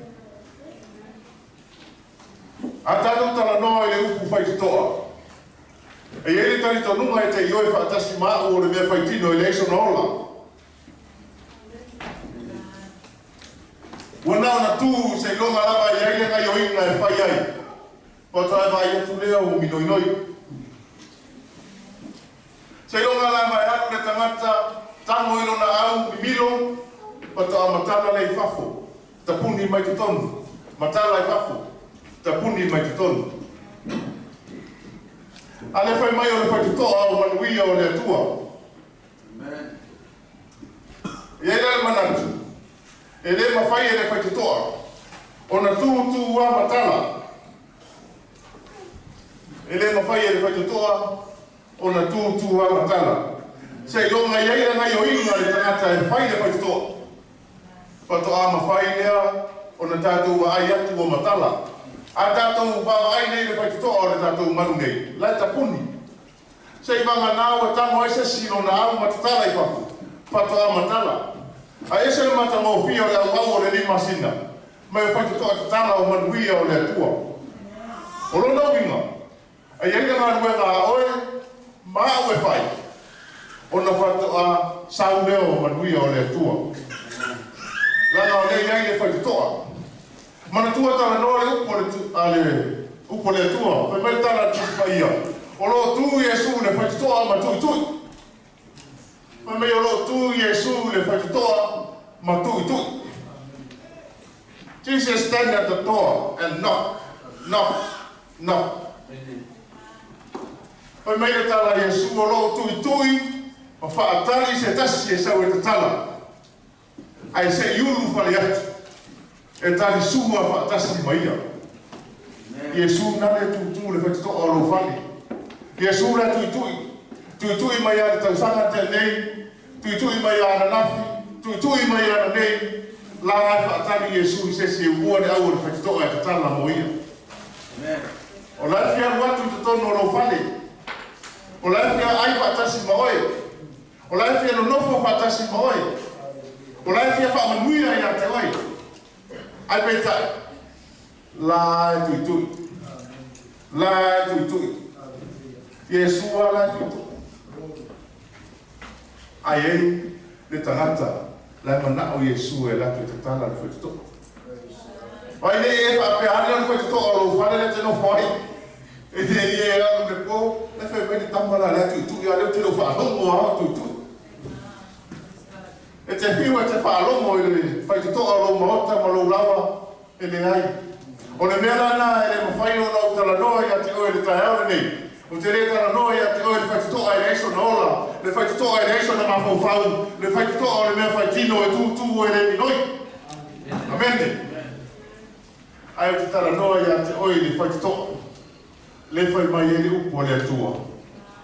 A tatou talanoa i le upu faitotoa, e iai le talitonuga e te ioe faatasi ma a'u o le mea faitino e leai sona ola. Ua na ona tu seiloga lava i ai le gaioiga e fai ai. Faatoa e vaai atu lea ua minoinoi. Seiloga lava e alu le tagata tago i lona au mimilo faatoa matala lea i fafo. Tapuni mai totonu. Matala i fafo. Tapuni mai totonu. A le fai mai o le faitotoa o manuia o le Atua. E i ai la le manatu, e lē mafai e le faitotoa ona tūtū a matala. E lē mafai e le faitotoa ona tūtū a matala. Seiloga i ai le gaioiga le tagata e fai le faitotoa. Faatoa mafai lea ona tatou vaai atu ua matala. A tatou vaavaai nei le faitotoa o le tatou malu nei, la e tapuni. Seivaganā ua tago ai se isi lona au ma tatala i fafo, faatoa matala. Ae ese le matagofie o le auau o lenei masina, mai o faitotoa tatala o manuia o le Atua. O lona uiga, e i ai le galuega a oe ma a'u e fai, ona faatoa sau lea o manuia o le Atua. Leaga o lea i ai le faitotoa. Manatua talanoa le upu a le upu a le Atua. Fai mai le tala a le Tusi Paia, o lo o tu Iesu le faitotoa ma tuitui. Fai mai o lo o tu Iesu le faitotoa ma tuitui. Jesus stand at the door and knock, knock, knock. Fai mai le tala a Iesu o lo o tuitui ma faatali se tasi e sau e tatala. Ae se i ulu fale atu e talisua faatasi ma ia. Iesu na le tūtū le faitotoa o lou fale. Iesu la tuitui. Tuitui mai a le tausaga na tea nei, tuitui mai a ananafi, tuitui mai a ananei, la e faatali Iesu i se isi e uua le au o le faitotoa e tatala mo ia. O la e fia alu atu i totonu o lou fale. O la e fia ai faatasi ma oe. O la e fia nonofo faatasi ma oe. O la e fia faamanuia ia te oe. Ae peitai, la e tuitui. La e tuitui. Iesu lava la e tuitui. Ae i ai le tagata la e manao Iesu e alu atu e tatala le faitotoa. Ai nei e faapea ane o le faitotoa o lou fale lea e te nofo ai. E te i e alu i le po, la e fai mai le tama la lea tuitui a lea ou te le o faalogo lava o tuitui. E te fiu e te faalogo i le faitotoa o lou maota ma lou laoa, e leai. O le mea lena e le mafai ona ou talanoa ia te oe i le taeao lenei. Ou te le talanoa ia te oe i le faitotoa e leai sona ola, le faitotoa e leai sona mafaufau, le faitotoa o le mea faitino e tūtū e le minoi. Amene. Ae ou te talanoa ia te oe i le faitotoa. Le fai mai ai le upu a le Atua,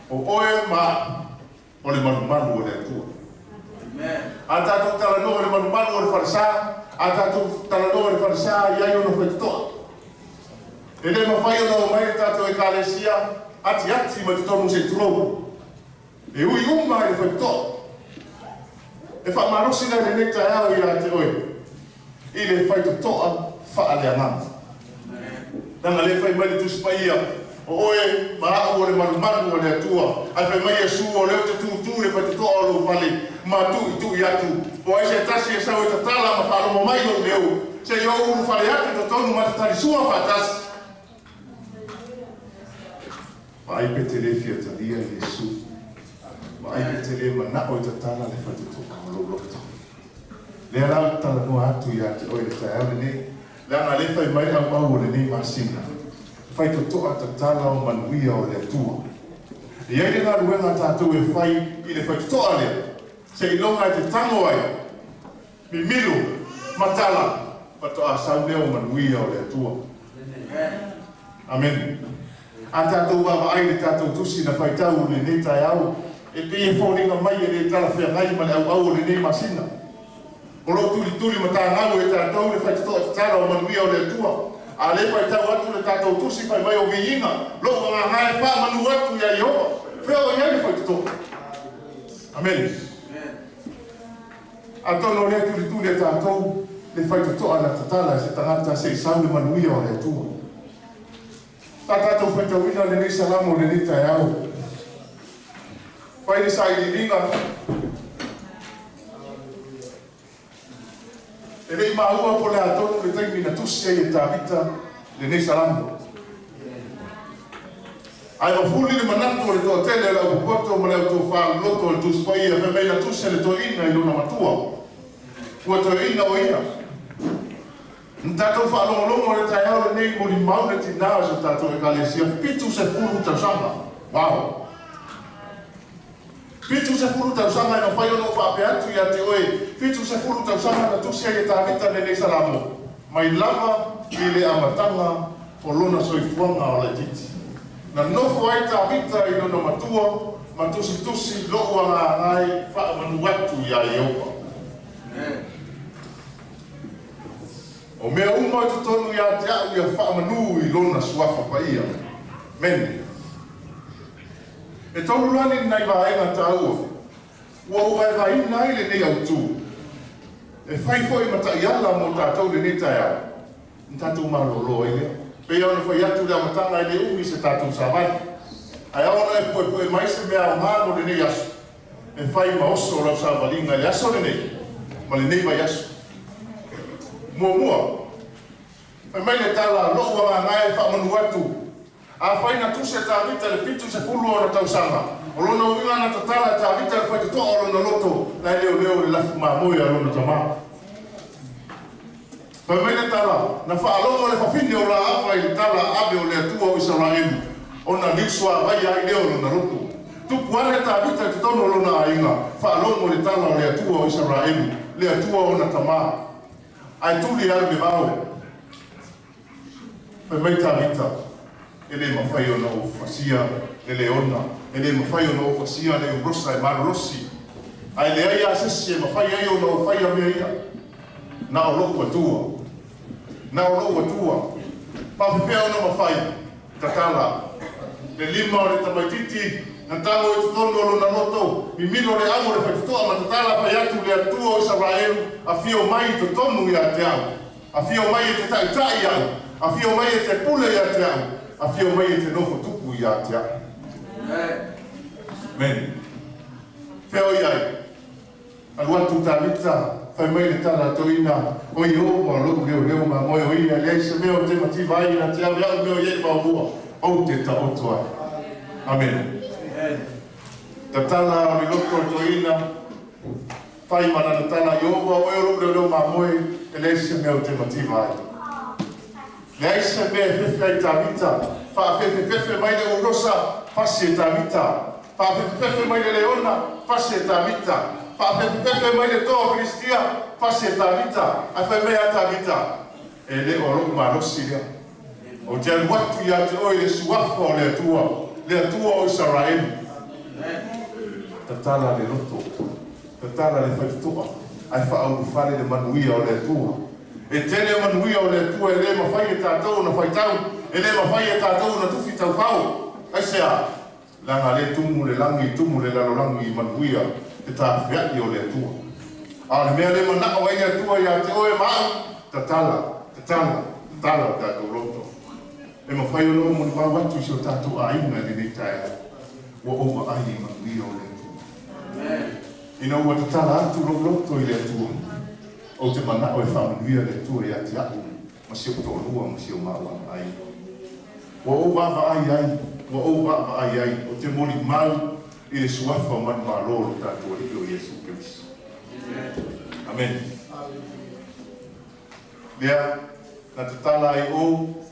o oe ma a'u o le malumalu o le Atua. A tatou talanoa i le malumalu o le falesa, a tatou talanoa i le falesa, e i ai ona faitotoa. E le mafai ona omai le tatou Ekalesia atiati mai totonu se i tulou. E ui uma i le faitotoa. E faamalosi la i lenei taeao ia te oe i le faitotoa faaleagaga. Leaga lea e fai mai le Tusi Paia, O oe ma a'u o le malumalu o le Atua. Ae fai mai Iesu, O lea ou te tūtū i le faitotoa o lou fale ma tu'itu'i atu. Po o ai se tasi e sau e tatala ma faalogo mai lou leo, se i ou ulufale atu i totonu ma tatalisu'a faatasi. Vaai pe te le fia talia Iesu. Vaai pe te le mana'o e tatala le faitotoa o lou loto. Lea la ou te talanoa atu ia te oe i le taeao lenei, leaga lea e fai mai auau o lenei masina, faitotoa tatala o manuia o le Atua. E i ai le galuega a tatou e fai i le faitotoa lea, seiloga e te tago ai, mimilo, matala, faatoa sau lea o manuia o le Atua. Amene. A tatou vaavaai i le tatou tusi na faitau i lenei taeao, e pei e foliga mai e le talafeagai ma le auau o lenei masina. O lo o tulituli matagau e tatou le faitotoa tatala o manuia o le Atua. A lea e faitau atu le tatou tusi fai mai o viiga, lou agaga e faamanu atu iā Ieova. Fea o i ai le faitotoa? Amene. Atonu o lea e tulituli e tatou le faitotoa na tatala e se tagata se i sau le manuia o le Atua. Sa tatou faitauina lenei salamo i lenei taeao. Fai le sailiiliga. E le i maua po o le a tonu le taimi na tusi ai e Tavita lenei salamo. Ae mafuli le manatu o le toatele o le aupopoto ma le autofā loloto o le Tusi Paia fai mai na tusi a le toeaina i lona matua. Ua toeaina o ia. Na tatou faalogologo i le taeao lenei i molimau le tinā o si o tatou Ekalesia, 70 tausaga. Wow! 70 tausaga e mafai ona ou faapea atu ia te oe, 70 tausaga na tusi ai e Tavita lenei Salamo, mai lava i le amataga o lona soifuaga o laitiiti. Na nofo ai Tavita i lona matua ma tusitusi, Lo'u agaga e faamanu atu iā Ieova. O mea uma i totonu ia te a'u ia faamanu i Lona Suafa Paia. Mene. E tolu la ni nai vaega taua ua ou vaevaeina ai lenei autū e fai foi ma ta'iala mo tatou lenei taeao na tatou malōlō ai lea. Pei ona fai atu i le amataga e le umi se tatou savali, ae ao ona e puepue mai se mea aogā mo lenei aso e fai ma oso lau savaliga i le aso lenei ma lenei vaiaso. Muamua, fai mai le tala, Lo'u agaga e faamanu atu. Afai na tusi e Tavita i le 70 ona tausaga, o lona uiga na tatala e Tavita le faitotoa o lona loto la e leoleo i le lafu mamoe a lona tamā. Fai mai le tala, na faalogo le fafine o Laapa i le tala ave o le Atua o Isaraelu, ona liusuavaia ai lea o lona loto. Tupu ane Tavita i totonu o lona aiga, faalogo i le tala o le Atua o Isaraelu, le Atua o ona tamā. Ae tuli alu i le vao. Fai mai Tavita, E le mafai ona ou fasia le leona, e le mafai ona ou fasia le urosa e malolosi, ae leai lava se isi e mafai ai ona ou faia mea ia, na o lo'u Atua. Na o lo'u Atua. Faapefea ona mafai? Tatala le lima o le tamaititi na tago i totonu o lona loto, mimilo le amo le faitotoa ma tatala fai atu, Le Atua o Isaraelu, afio mai i totonu ia te au. Afio mai e te ta'ita'i a'u, afio mai e te pule ia te a'u, afio mai e te nofo tupu ia te a'u. Amene. Fea o i ai? Alu atu Tavita, fai mai le tala a toeaina, O Ieova lo'u leoleo mamoe o ia, e leai se mea ou te mativa ai na te ave a'u mea o i ai maomua, ou te taoto ai. Amene. Tatala o le loto o toeaina. Fai ma lana tala, Ieova, o oe o lo'u leoleo mamoe, e leai se mea ou te mativa ai. Leai se mea e fefe ai Tavita. Faafefefefe mai le urosa, fasi e Tavita. Faafefefefe mai le leona, fasi e Tavita. Faafefefefe mai le toa o Filistia, fasi e Tavita. Ae fai mai a Tavita, E le o lo'u malosi lea. Ou te alu atu ia te oe i le Suafa o le Atua, le Atua o Isaraelu. Tatala le loto, tatala le faitotoa, ae faaulufale le manuia o le Atua. E tele manuia o le Atua e le mafai e tatou ona faitau, e le mafai e tatou ona tufi taufao. Aisea? Leaga lea e tumu le lagi, tumu le lalolagi i manuia te tafea'i o le Atua. A o le mea le manao ai le Atua ia te oe ma au, tatala, tatala, tatala o tatou loto. E mafai ona ou molimau atu i si o tatou aiga i lenei taeao, ua ou vaai i manuia o le Atua. Ina ua tatala atu lou loto i le Atua, ou te manao e faamanuia le Atua ia te au ma si ou toalua ma si o maua aiga. Ua ou vaavaai ai, ua ou vaavaai ai, ou te molimau i le suafa o manumalo o lo tatou Alii o Iesu Keriso. Amene. Lea na tatala ai ou,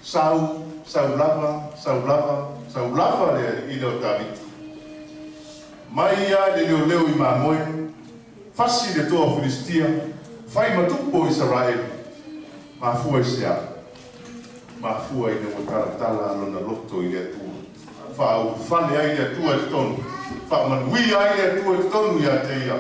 sau, sau lava, sau lava, sau lava le alii lea o Tavita. Mai lava i le leoleo i mamoe, fasi le toa o Filistia, fai ma tupu o Isaraelu. Mafua i se a? Mafua ina ua talatala lona loto i le Atua. Faaulufale ai le Atua i totonu, faamanuia ai le Atua i totonu ia te ia.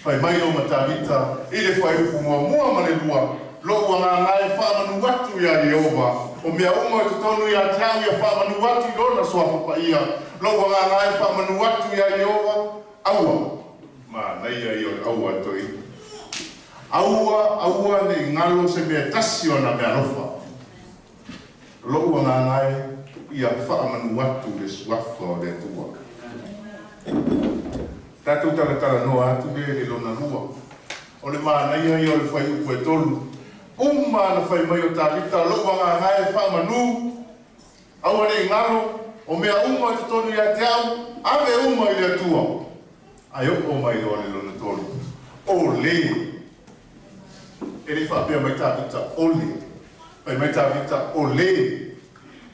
Fai mai o ma Tavita i le fuaiupu muamua ma le lua, Lou agaga e faamanu atu iā Ieova, o mea uma i totonu ia te au ia faamanu atu i lona suafa paia. Lou agaga e faamanu atu iā Ieova, aua, manaia ia o le aua a toeaina. Aua, aua ne i galo se mea e tasi o ana meaalofa. Lou agaga e ia faamanu atu le suafa o le Atua. Tatou talatalanoa atu lea i le lona lua. O le manaia ia o le fuaiupu e tolu. Uma ana fai mai o Tavita, Lou agaga e faamanu, aua ne i galo, o mea uma i totonu ia te au, ave uma i le Atua. Ae oo mai loa le lona tolu, o le. E le i faapea mai Tavita, o le. Fai mai Tavita, o le.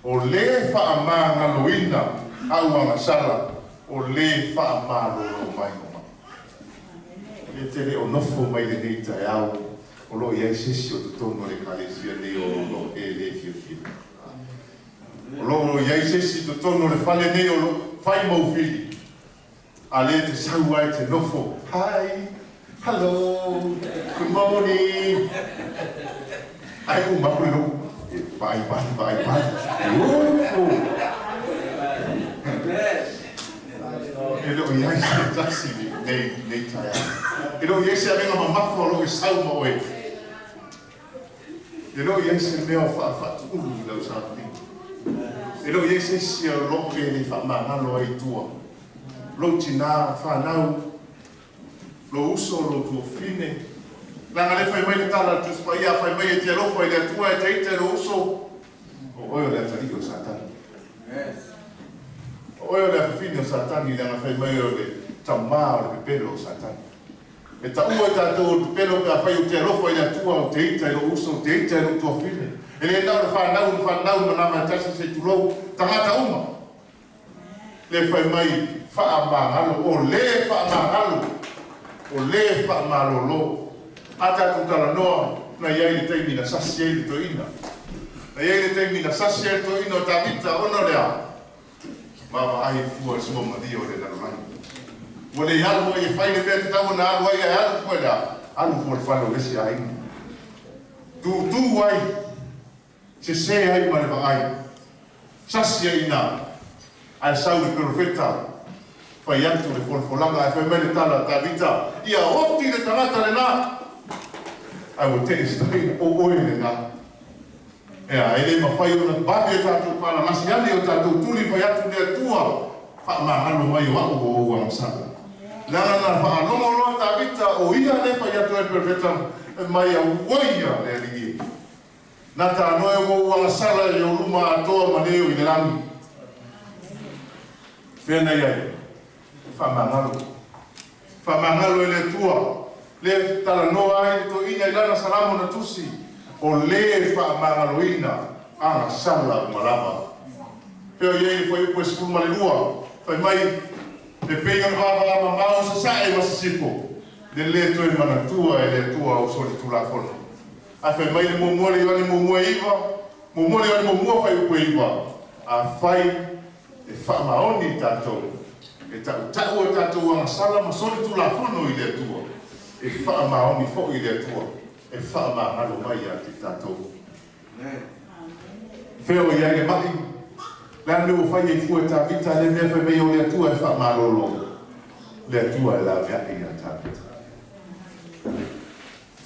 O le faamagaloina au agasala, o le faamalolo mai o mai. E te le o nofo mai lenei taeao, o lo o i ai se isi o totonu o le Ekalesia nei o lo o e le fiafia. O lo o i ai se isi i totonu o le fale nei o lo o fai mau fili. A lea te sau ai te nofo, Hi, hello, good morning. Ai uma aku le loku, e vaai vale, vaai vale, e ofo. E le o i ai se tasi nei, nei taeao. E le o i ai se avega mamafa o lo o e sau ma oe. E le o i ai se mea o faafaatuulu i lau sauniga. E le o i ai se isi o lo o e le faamagalo ai i tua. Lou tinā, fanau, lou uso, lou tuafafine. Leaga lea fai mai le tala a le Tusi Paia, a fai mai e te alofa i le Atua e te ita i lou uso, o oe o le atalii o Satani. O oe o le afafine o Satani, leaga fai mai o le tamā o le pepelo o Satani. E taua e tatou o le pepelo pe afai ou te alofa i le Atua, ou te ita i lou uso, ou te ita i lou tuafafine. E le na o le fanau na fanau ma nama e tasi se tulou, tagata uma. Le fai mai faamagalo, o le faamagalo, o le faamalolo. A tatou talanoa, na i ai le taimi na sasi ai le toeaina. Na i ai le taimi na sasi ai le toeaina o Tavita, ona o le a? Vaavaai fua i suamalie o le lalolagi. Ua le alu ai e fai le mea tatau ona alu ai, ae alu fua i le a? Alu fua i le fale o le isi aiga. Tūtū ai, sesē ai ma le vaai. Sasi ai inā, ae sau le perofeta, fai atu le folafolaga, ae fai mai le tala a Tavita, Ia oti le tagata lenā! Ae ua tee se taina, o oe lenā. Ea, e le mafai ona vave e tatou palalasi ane o tatou tuli fai atu le Atua faamagalo mai o au o ou agasala. Leaga na faalogo loa Tavita o ia lea fai atu ai le perofeta mai auai a le Alii e. Na tanoe ua ou agasala i ou luma atoa ma le o i le lagi. Fea na i ai? Faamagalo. Faamagalo e le Atua, lea talanoa ai le toeaina i lana Salamo na tusi, O le faamagaloina agasala uma lava. Pea o i ai le fuaiupu e 12, fai mai, E pei o le vaavaamamao sasae ma sisifo, le lē toe manatua e le Atua o solitulafono. Ae fai mai le muamua le Ioane muamua e iva, muamua le Ioane muamua fuaiupu e iva, Afai e faamaoni tatou, e tautau a tatou agasala ma solitulafono i le Atua, e faamaoni foi le Atua e faamagalo mai ia te tatou. Fea o i ai le ma'i? Le a le mea ua fai ai fua e Tavita lea mea fai mai o le Atua e faamalolo? Le Atua e laveai ia Tavita.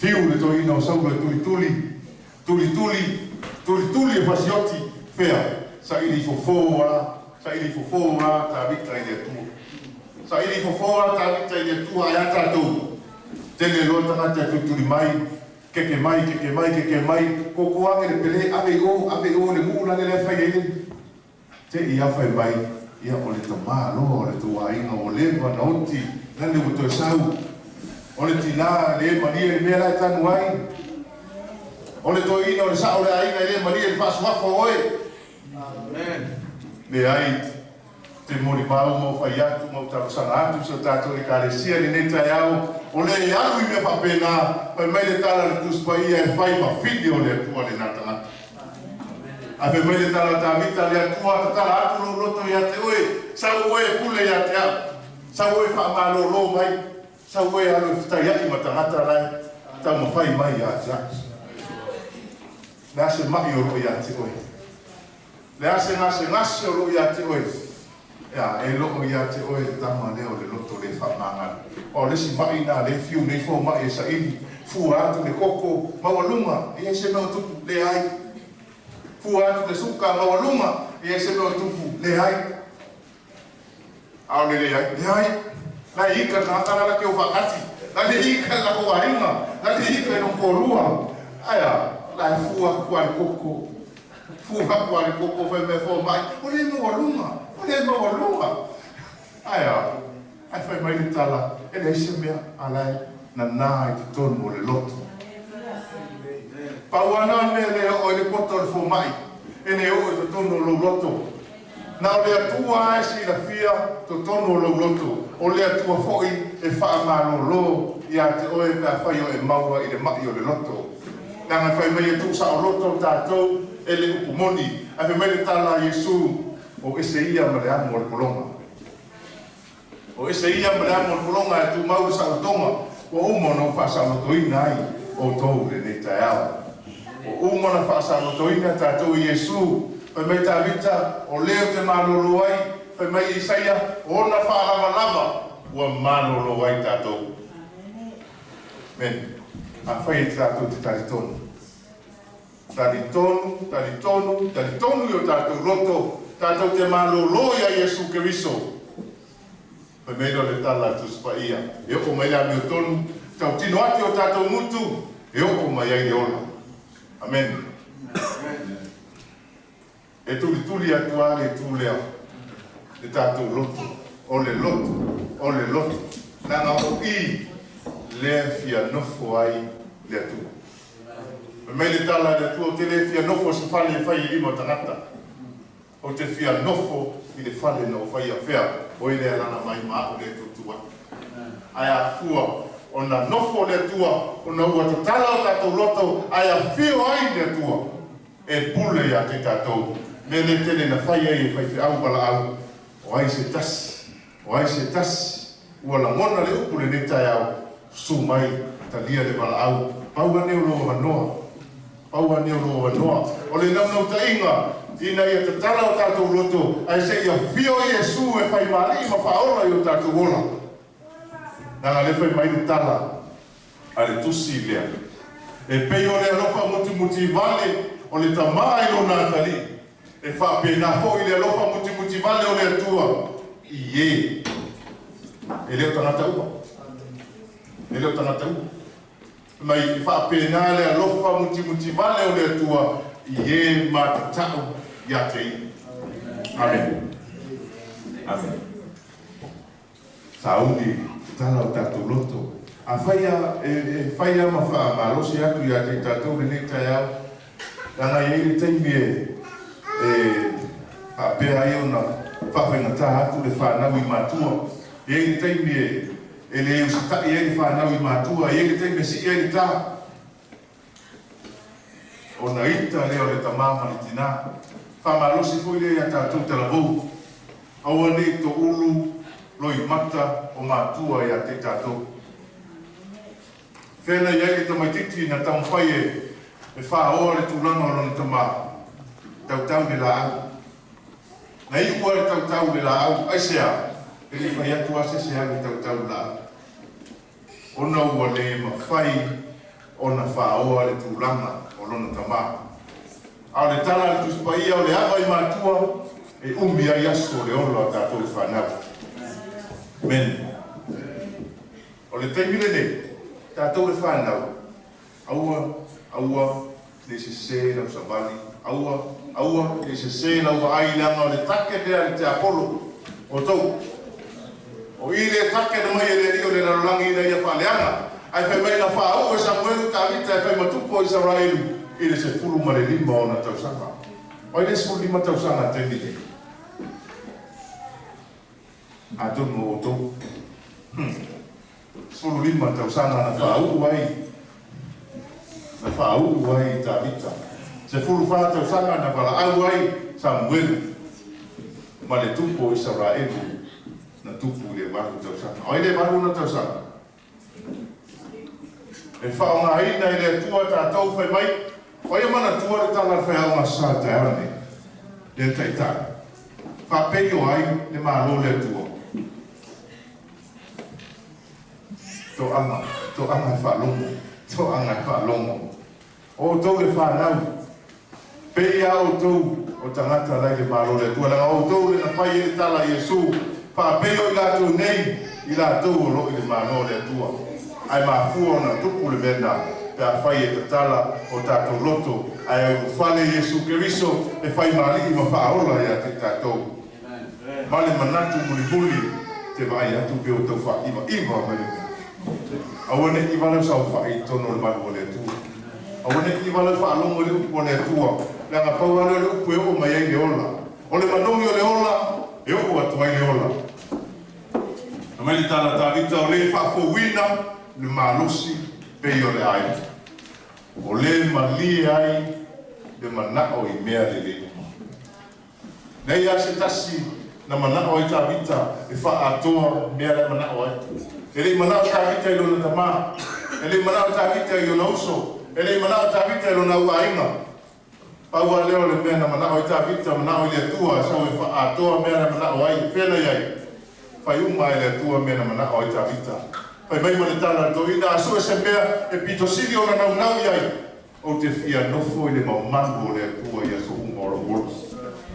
Fiu le toeaina o Saulo e tulituli, tulituli, tulituli e fasioti, fea, saili fofo a, saili fofo a Tavita i le Atua. Saili fofo a Tavita i le Atua, ae a tatou? Tele loa tagata e tulituli mai, keke mai, keke mai, keke mai, koko age le pele, ave i o, ave i o le nuu lale lea fai ai le. Te i a fai mai, ia o le tamā loa o le tou aiga ua leva na oti, lale ua toe sau. O le tinā e le malie le mea la e tanu ai. O le toeaina o le sa'o o le aiga e le malie le faasuafa o oe. Leai, te molimau ma ou fai atu ma ou talosaga atu i si o tatou Ekalesia i lenei taeao, o le e alu i mea faapena, fai mai le tala a le Tusi Paia e fai ma fili o le Atua lena tagata. Ae fai mai le tala a Tavita, Le Atua, tatala atu lou loto ia te oe, sau oe e pule ia te au, sau oe e faamalōlō mai, sau oe e alu e fetaiaʻi ma tagata la e taumafai mai ia te au. Le a se maʻi o loo ia te oe? Le a se gasegase o loo ia te oe? Ea, e loo ia te oe le tama lea o le loto le faamagalo. O le isi maʻi na le fiu nei fomai e saili, fua atu le koko maualuga, e iai se mea o tupu? Leai. Fua atu le suka maualuga, e iai se mea o tupu? Leai. A o le leai, leai. La e ika le tagata la la ke o faakati. La le ika le lako aiga. La le ika i lona toalua. Ae a? La e fua atu a le koko. Fua atu a le koko fai mai fomai, o le maualuga, o le maualuga. Ae a? Ae fai mai le tala, e leai se mea, a la e nana i totonu o le loto. Pau lava na mea e le oo ai le poto o le fomai, e le oo i totonu o lou loto. Na o le Atua lava e silafia totonu o lou loto, o le Atua foi e faamalōlō ia te oe pe afai o e maua i le maʻi o le loto. Leaga e fai mai e tuusaoloto tatou e le upu moni, ae fai mai le tala a Iesu, O ese ia ma le amo o le pologa. O ese ia ma le amo o le pologa e tumau le saolotoga, ua uma ona ou faasaolotoina ai outou i lenei taeao. Ua uma ona faasaolotoina tatou e Iesu. Fai mai Tavita, O lea ou te malōlō ai. Fai mai Isaia, O ona faalavalava ua malōlō ai tatou. Amen. Afai e tatou te talitonu. Talitonu, talitonu, talitonu i o tatou loto, tatou te malōlō iā Iesu Keriso. Fai mai lea o le tala a le Tusi Paia, e oo mai le amiotonu, tautino atu i o tatou gutu, e oo mai ai le ola. Amene. E tulituli atu lava le itu lea, le tatou loto, o le loto, o le loto, leaga o i lea e fia nofo ai le Atua. Fai mai le tala a le Atua, ou te le fia nofo i se fale e fai i lima o tagata. Ou te fia nofo i le fale na ou faia fea, o i le alaga mai ma a'u lea e tuutuu atu. Ae afua ona nofo le Atua, ona ua tatala o tatou loto, ae afio ai le Atua e pule ia te tatou. Mea lea tele na fai ai e faifeau valaau, o ai se tasi, o ai se tasi, ua lagona le upu lenei taeao, susu mai, talia le valaau, pau ane o lou avanoa. Pau ane o lou avanoa. O le naunautaiga, ina ia tatala o tatou loto, ae se i afio Iesu e fai maali'i ma faaola i o tatou ola. Leaga lea fai mai le tala a le tusi lea, E pei o le alofa mutimuti vale o le tamā i lona atalii, e faapena foi le alofa mutimuti vale o le Atua i e e le o tagata uma. E le o tagata uma. Mai e faapena le alofa mutimuti vale o le Atua i e matatau ia te ia. Amene. Amene. Sauni tatala o tatou loto. Afai a e fai a ma faamalosi atu ia te tatou lenei taeao, leaga e i ai le taimi e faapea ai ona faafaigata atu le fanau i matua. E i ai le taimi e E le usitai ai le fanau i matua, e i ai le taimi e sii ai le tā. Ona ita lea o le tamā ma le tinā. Faamalosi foi lea iā tatou talavou, aua ne i toulu loimata o matua iā te tatou. Fea na i ai le tamaititi na taumafai e faaoa le tulaga o lona tamā, tautau i le laau. Na iu a le tautau i le laau, aisea? E le i fai atu a se ese alu e tautau i le laau. Ona ua le mafai ona faaoa le tulaga o lona tamā. A o le tala a le Tusi Paia o le ava i matua e umi ai aso o le ola o tatou i fanau. Amen. O le taimi lenei, tatou le fanau, aua, aua ne i sesē lau savali, aua, aua ne i sesē lau vaai leaga o le take lea a le tiapolo o outou. O i lea take na mai e le alii o le lalolagi ina ia faaleaga, ae fai mai na faauu e Samuelu Tavita e fai ma tupu o Isaraelu i le 15 o ona tausaga. O ai le 15 tausaga i le taimi nei? Atonu o outou. Hum. 15 tausaga na faauu ai, na faauu ai Tavita. 14 tausaga na valaau ai Samuelu ma le tupu o Isaraelu na tupu i le 8 tausaga. O ai le 8 ona tausaga? E faaaogaina e le Atua tatou fai mai, o ai e manatua le tala a le faiaoga sa taeao nei, le Taitai, faapei o ai le Malo o le Atua? Toaga, toaga e faalogo, toaga e faalogo. O outou le fanau, pei a outou o tagata la i le Malo o le Atua, leaga o outou le na fai ai le tala a Iesu, faapei o i latou nei, i latou o lo o i le Malo o le Atua. Ae mafua ona tupu le mea lena, pe afai e tatala o tatou loto, ae ulufale Iesu Keriso e fai ma Alii ma Faaola ia te tatou. Ma le manatu mulimuli te vaai atu pe ua tau faaiva iva mai le mea. Aua ne i iva lau saofai i totonu o le malu o le Atua. Aua ne i iva lau faalogo i le upu a le Atua, leaga pau lava lea o le upu e oo mai ai le ola. O le manogi o le ola, e oo atu ai le ola. Fai mai le tala a Tavita, o le faafouina le malosi pei o le aiga. O le malie ai le manao i mea lelei uma. Nei lava se tasi na manao ai Tavita e faaatoa mea la e manao ai. E le i manao Tavita i lona tamā. E le i manao Tavita i lona uso. E le i manao Tavita i lona auaiga. Pau lava lea o le mea na manao ai Tavita, manao i le Atua sau e faaatoa mea la e manao ai. Fea na i ai? Fai uma e le Atua mea na manao ai Tavita. Fai mai ma le tala a le toeaina, a sue se mea e pito sili ona naunau i ai, Ou te fia nofo i le mamalu o le Atua i aso uma o lou ola.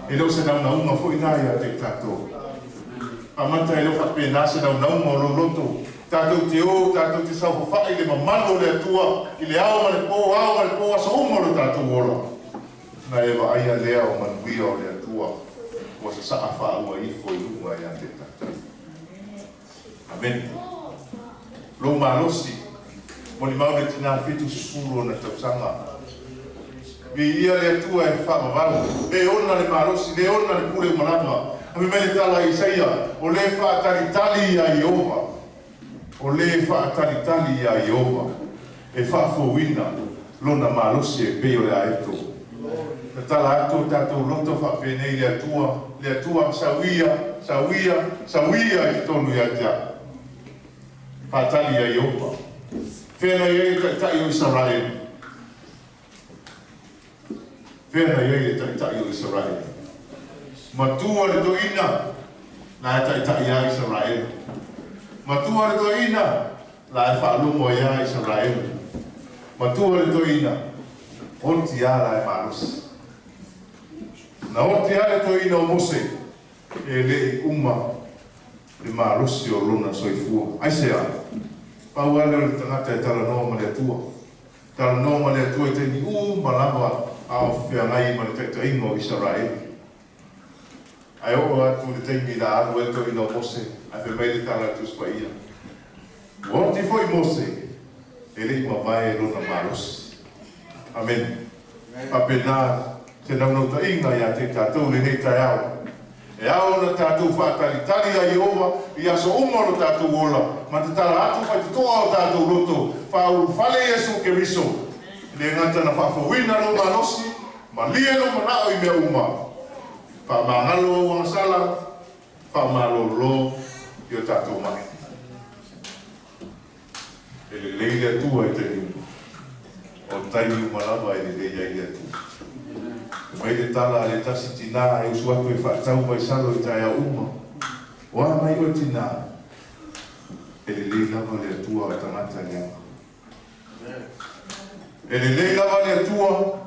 E le o se naunauga foi na ia te tatou. Amata e le o faapena se naunauga o lou loto. Tatou te o, tatou te saofafai i le mamalu o le Atua i le ao ma le po, ao ma le po, aso uma o lo tatou ola. Na e vaaia lea o manuia o le Atua ua sasaa faaua ifo i luga ia te tatou. Amene. Lou malosi, molimau le tinā 70 ona tausaga. Viia le Atua e faavavau, le ona le malosi, le ona le pule uma lava. A fai mai le tala a Isaia, o le faatalitali iā Ieova, o le faatalitali iā Ieova, e faafouina lona malosi e pei o le aeto. Tatala atu o tatou loto faapenei i le Atua, le Atua, sauia, sauia, sauia i totonu ia te au. Faatali ia Ieova. Fea na i ai le Taitai o Isaraelu? Fea na i ai le Taitai o Isaraelu? Matua le toeaina la e taitai ia Isaraelu. Matua le toeaina la e faalogo ai ia Isaraelu. Matua le toeaina, oti a la e malosi. Na oti a le toeaina o Mose, e le i uma le malosi o lona soifua. Aisea? Pau lava lea o le tagata e talanoa ma le Atua. Talanoa ma le Atua i taimi uma lava a o feagai ma le taitaiga o Isaraelu. Ae oo atu i le taimi la alu ai le toeaina o Mose, ae fai mai le tala a le Tusi Paia, Ua oti foi Mose, e le i mavae lona malosi. Amene. Faapena se naunautaiga ia te tatou lenei taeao. E ao ona tatou faatalitali ia Ieova i aso uma o lo tatou ola, ma tatala atu faitotoa o tatou loto, faaulufale Iesu Keriso, e le gata na faafouina lou malosi, malie lou manao i mea uma. Faamagalo au agasala, faamalolo i o tatou mai. E lelei le Atua i taimi uma. O taimi uma lava e lelei ai le Atua. E mai le tala a le tasi tinā e usu atu e faatau vaisalo i taeao uma. O a mai oe tinā? E lelei lava le Atua o tagata leaga. E lelei lava le Atua,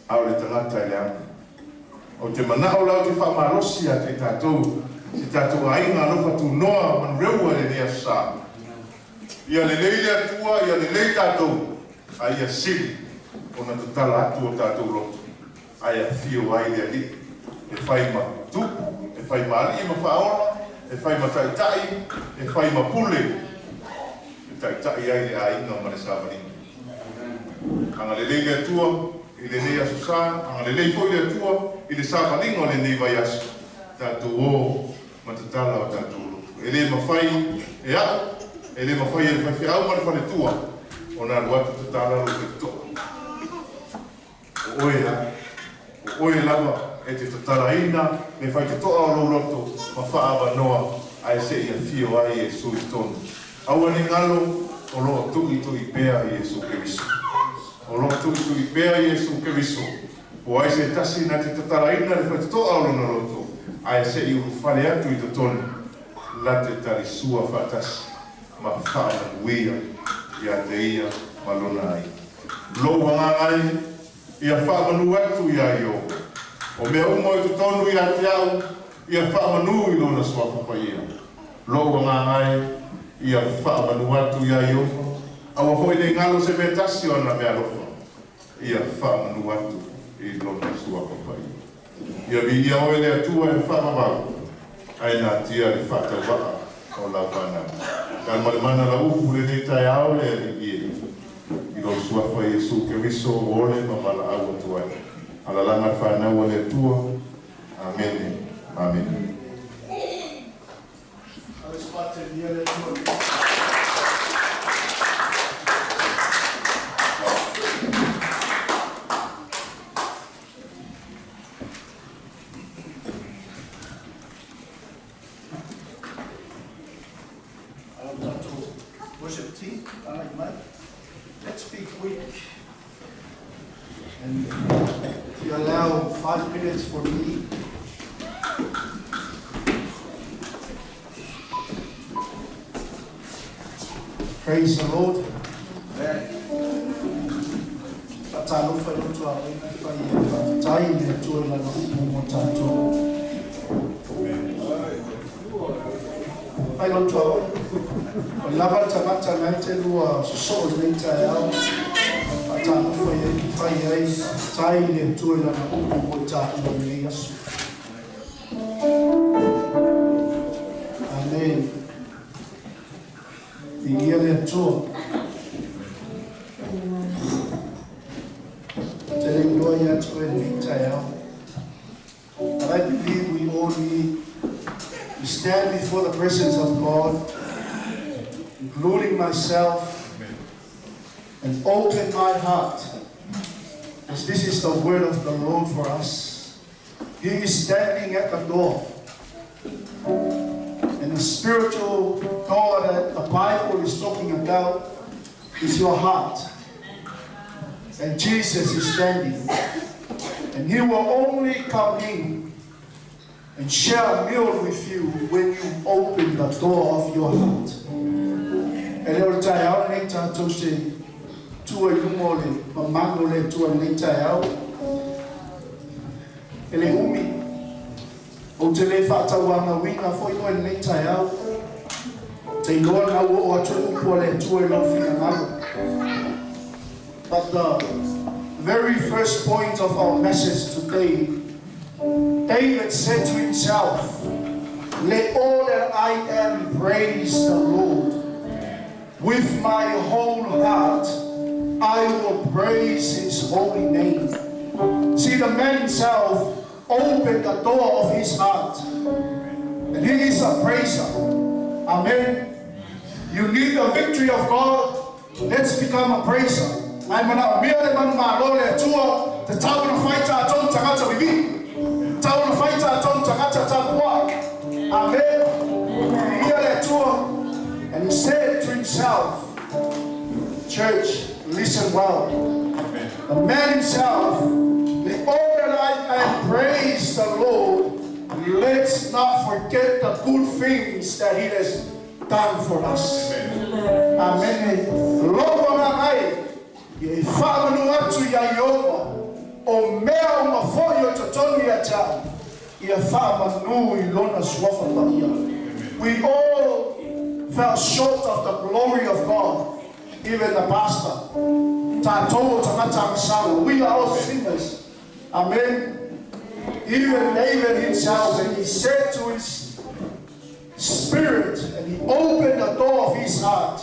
a o le tagata e leaga. Ou te manao la ou te faamalosi ia te tatou, si tatou aiga alofa tunoa manureua i lenei aso sa. Ia lelei le Atua, ia lelei tatou, a ia sili ona tatala atu o tatou loto, ae afio ai le Alii e fai ma tupu, e fai ma alii ma faaola, e fai ma taitai, e fai ma pule, e taitai ai le aiga ma le savaliga. Agalelei le Atua i lenei aso sa, agalelei foi le Atua i le savaliga o lenei vaiaso, tatou o ma tatala o tatou loto. E le mafai e au, e le mafai e le faifeau ma le faletua, ona alu atu tatala lou faitotoa. O oe la, o oe lava e te tatalaina le faitotoa o lou loto ma faaavanoa ae se'i afio ai Iesu i totonu. Aua ne i galo, o lo o tu'itu'i pea Iesu Keriso. O lo o tu'itu'i pea Iesu Keriso. Po ai se tasi na te tatalaina le faitotoa o lona loto ae se'i ulufale atu i totonu, la te talisua faatasi ma faamanuia ia te ia ma lona aiga. Lou agaga e, ia faamanu atu iā Ieova. O mea uma o i totonu ia te au, ia faamanu i lona suafa paia. Lou agaga e, ia faamanu atu iā Ieova, aua foi ne i galo se mea tasi o ana meaalofa, ia faamanu atu i lona suafa paia. Ia viia oe le Atua e faavavau, ae natia le faatauvaa o lau fanau. Talumalemana lau upu lenei taeao le Alii e, i lou suafa Iesu Keriso ua ole ma valaau atu ai. Alalaga le fanau a le Atua. Amene. Amene. Our tatou worship team, alai mai. Let's be quick. And if you allow 5 minutes for me, praise the Lord. Faatalofa i lou tuaoina fai e faafetai i le Atua i lana upu mo tatou. Fai lou tuaoina. O lava le tagata nai te lua sosoo i lenei taeao. Faatalofa i ai, fai ai, faafetai i le Atua i lana upu mo tatou i lenei aso. Amen. Viia le Atua. Te le iloa ia te oe lenei taeao. But I believe we all need to stand before the presence of God, including myself, and open my heart, as this is the word of the Lord for us. He is standing at the door. And the spiritual door that the Bible is talking about is your heart. And Jesus is standing. And he will only come in and share a meal with you when you open the door of your heart. E le o le taeao lenei tatou se tua i luma o le mamalu o le Atua lenei taeao. E le umi, ou te le faatauagauina foi oe lenei taeao. Te iloa na ua oo atu le upu a le Atua i lou finagalo. But the very first point of our message today, David said to himself, "Let all that I am praise the Lord. With my whole heart, I will praise his holy name." See, the man himself opened the door of his heart. And he is a praiser. Amen. You need the victory of God. Let's become a praiser. Ai manaomia le manumalo le Atua, tatau ona fai tatou tagata vivii. Tatau ona fai tatou tagata tapuai. Amen. Viia le Atua. And he said to himself, church, listen well. The man himself, "Let all that I am praise the Lord. Let's not forget the good things that he has done for us." Amen. Lou agaga e. Ia e faamanu atu ia Ieova, o mea uma foi o totonu ia te a'u, ia faamanu i lona suafa paia. We all fell short of the glory of God, even the pastor. Tatou o tagata agasala. We are all sinners. Amen. Even David himself, and he said to his spirit, and he opened the door of his heart,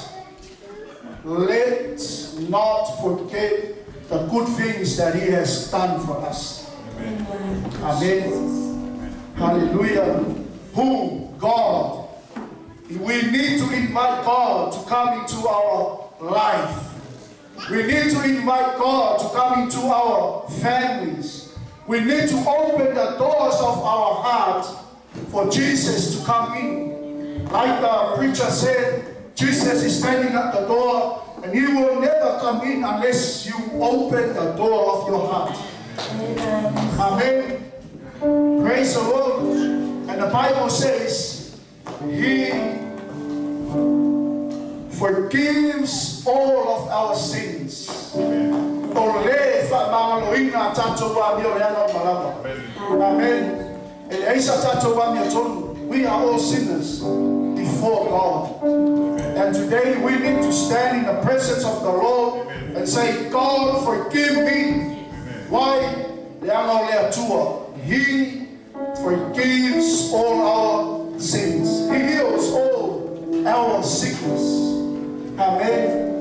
let's not forget the good things that he has done for us. Amen. Amen. Hallelujah. Who? God. We need to invite God to come into our life. We need to invite God to come into our families. We need to open the doors of our heart for Jesus to come in. Like the preacher said, Jesus is standing at the door and he will never come in unless you open the door of your heart. Amen. Amen. Praise the Lord. And the Bible says, He forgives all of our sins. O le faamagaloina tatou amio leaga uma lava. Amen. E leai sa tatou amiotonu. We are all sinners before God. And today we need to stand in the presence of the Lord and say, God, forgive me. Why? Leaga o le Atua. He forgives all our sins. He heals all our sickness. Amen.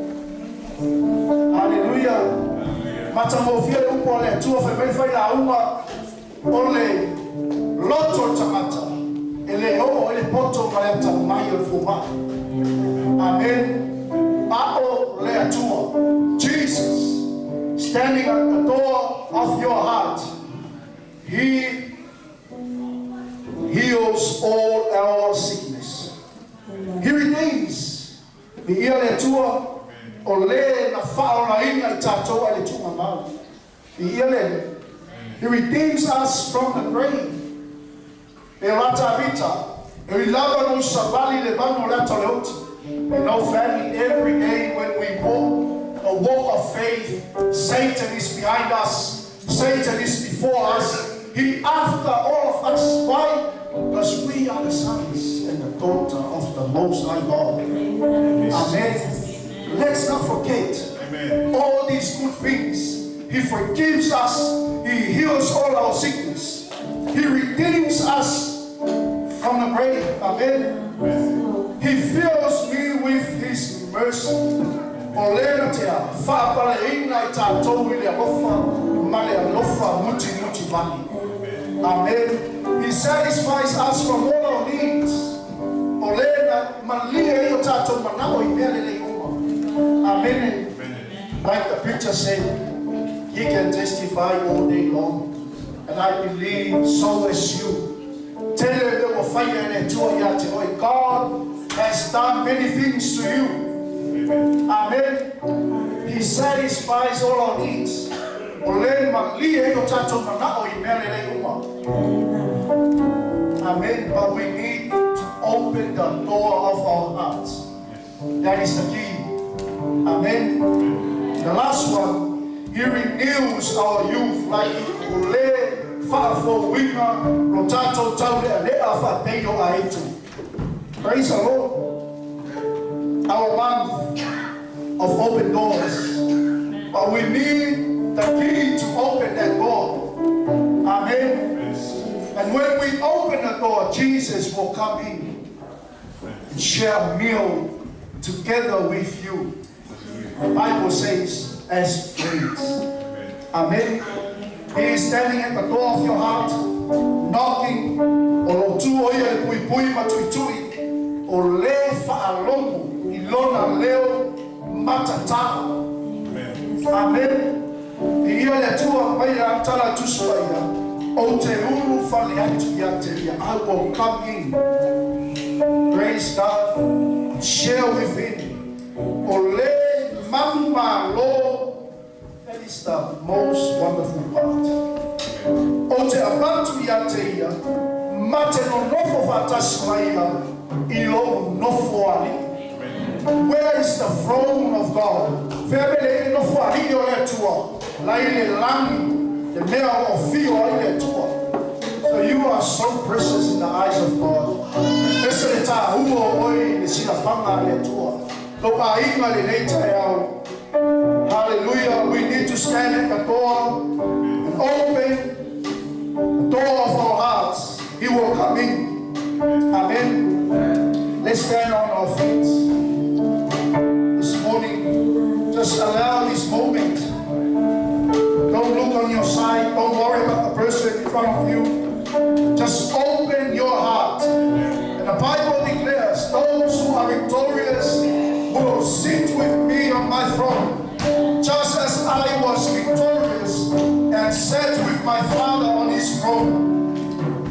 Hallelujah. Matagofie le upu a le Atua fai mai le failauga o le loto o le tagata e le oo ai le poto ma le atamai o le fomai. Amen. A o le Atua, Jesus, standing at the door of your heart, He heals all our sickness. He redeems. Viia le Atua, o le na faaolaina i tatou ai le tuugamau. Viia le Alii. He redeems us from the grave. E o la Tavita, e ui lava no savali le vanu o le ata o le oti. You know family, every day when we walk the walk of faith, Satan is behind us, Satan is before us, he after all of us. Why? Because we are the sons and the daughter of the Most High God. Amen. Amen. Let's not forget Amen. All these good things. He forgives us. He heals all our sickness. He redeems us from the grave. Amen. Amen. He fills me with His mercy. O le na tea, faapaleina i tatou i le alofa ma le alofa mutimutibali. Amen. He satisfies us from all our needs. O le na malie ai o tatou manao i mea lelei uma. Amen. Like the preacher said, he can testify all day long. And I believe so as you. Tele mea ua faia e le Atua ia te oe. God has done many things to you. Amen. He satisfies all our needs. O le malie ai o tatou manao i mea lelei uma. Amen. But we need to open the door of our hearts. That is the key. Amen. The last one, he renews our youth like o le faafouina lo tatou taulealea faapei o aeto. Praise the Lord. Our month of open doors. But we need the key to open that door. Amen. And when we open the door, Jesus will come in and share a meal together with you. The Bible says, as friends. Amen. He is standing at the door of your heart, knocking. O lo tu o ia le puipui ma tuitui. O le faalogo i lona leo matatala. Amen. Viia le Atua mai le tala a Tusi Paia, Ou te ulu fale atu ia te ia. I will come in. Praise God. Share with him. O le manu malo. That is the most wonderful part. Ou te avatu ia te ia, ma te nonofo faatasi mai ia i lou nofo alii. Where is the throne of God? Fea mea le i le nofo alii Atua, lai le lagi, le mea o o fio ai le Atua. So you are so precious in the eyes of God. Ese le tāua o oe le silafanga a le Atua. Lo aiga lenei taeao. Hallelujah. We need to stand at the door and open the door of our hearts. He will come in. Amen. Let's stand on our feet this morning. Just allow this moment. Don't look on your side. Don't worry about the person in front of you. Just open your heart. And the Bible declares, those who are victorious will sit with me on my throne, just as I was victorious and sat with my Father on his throne.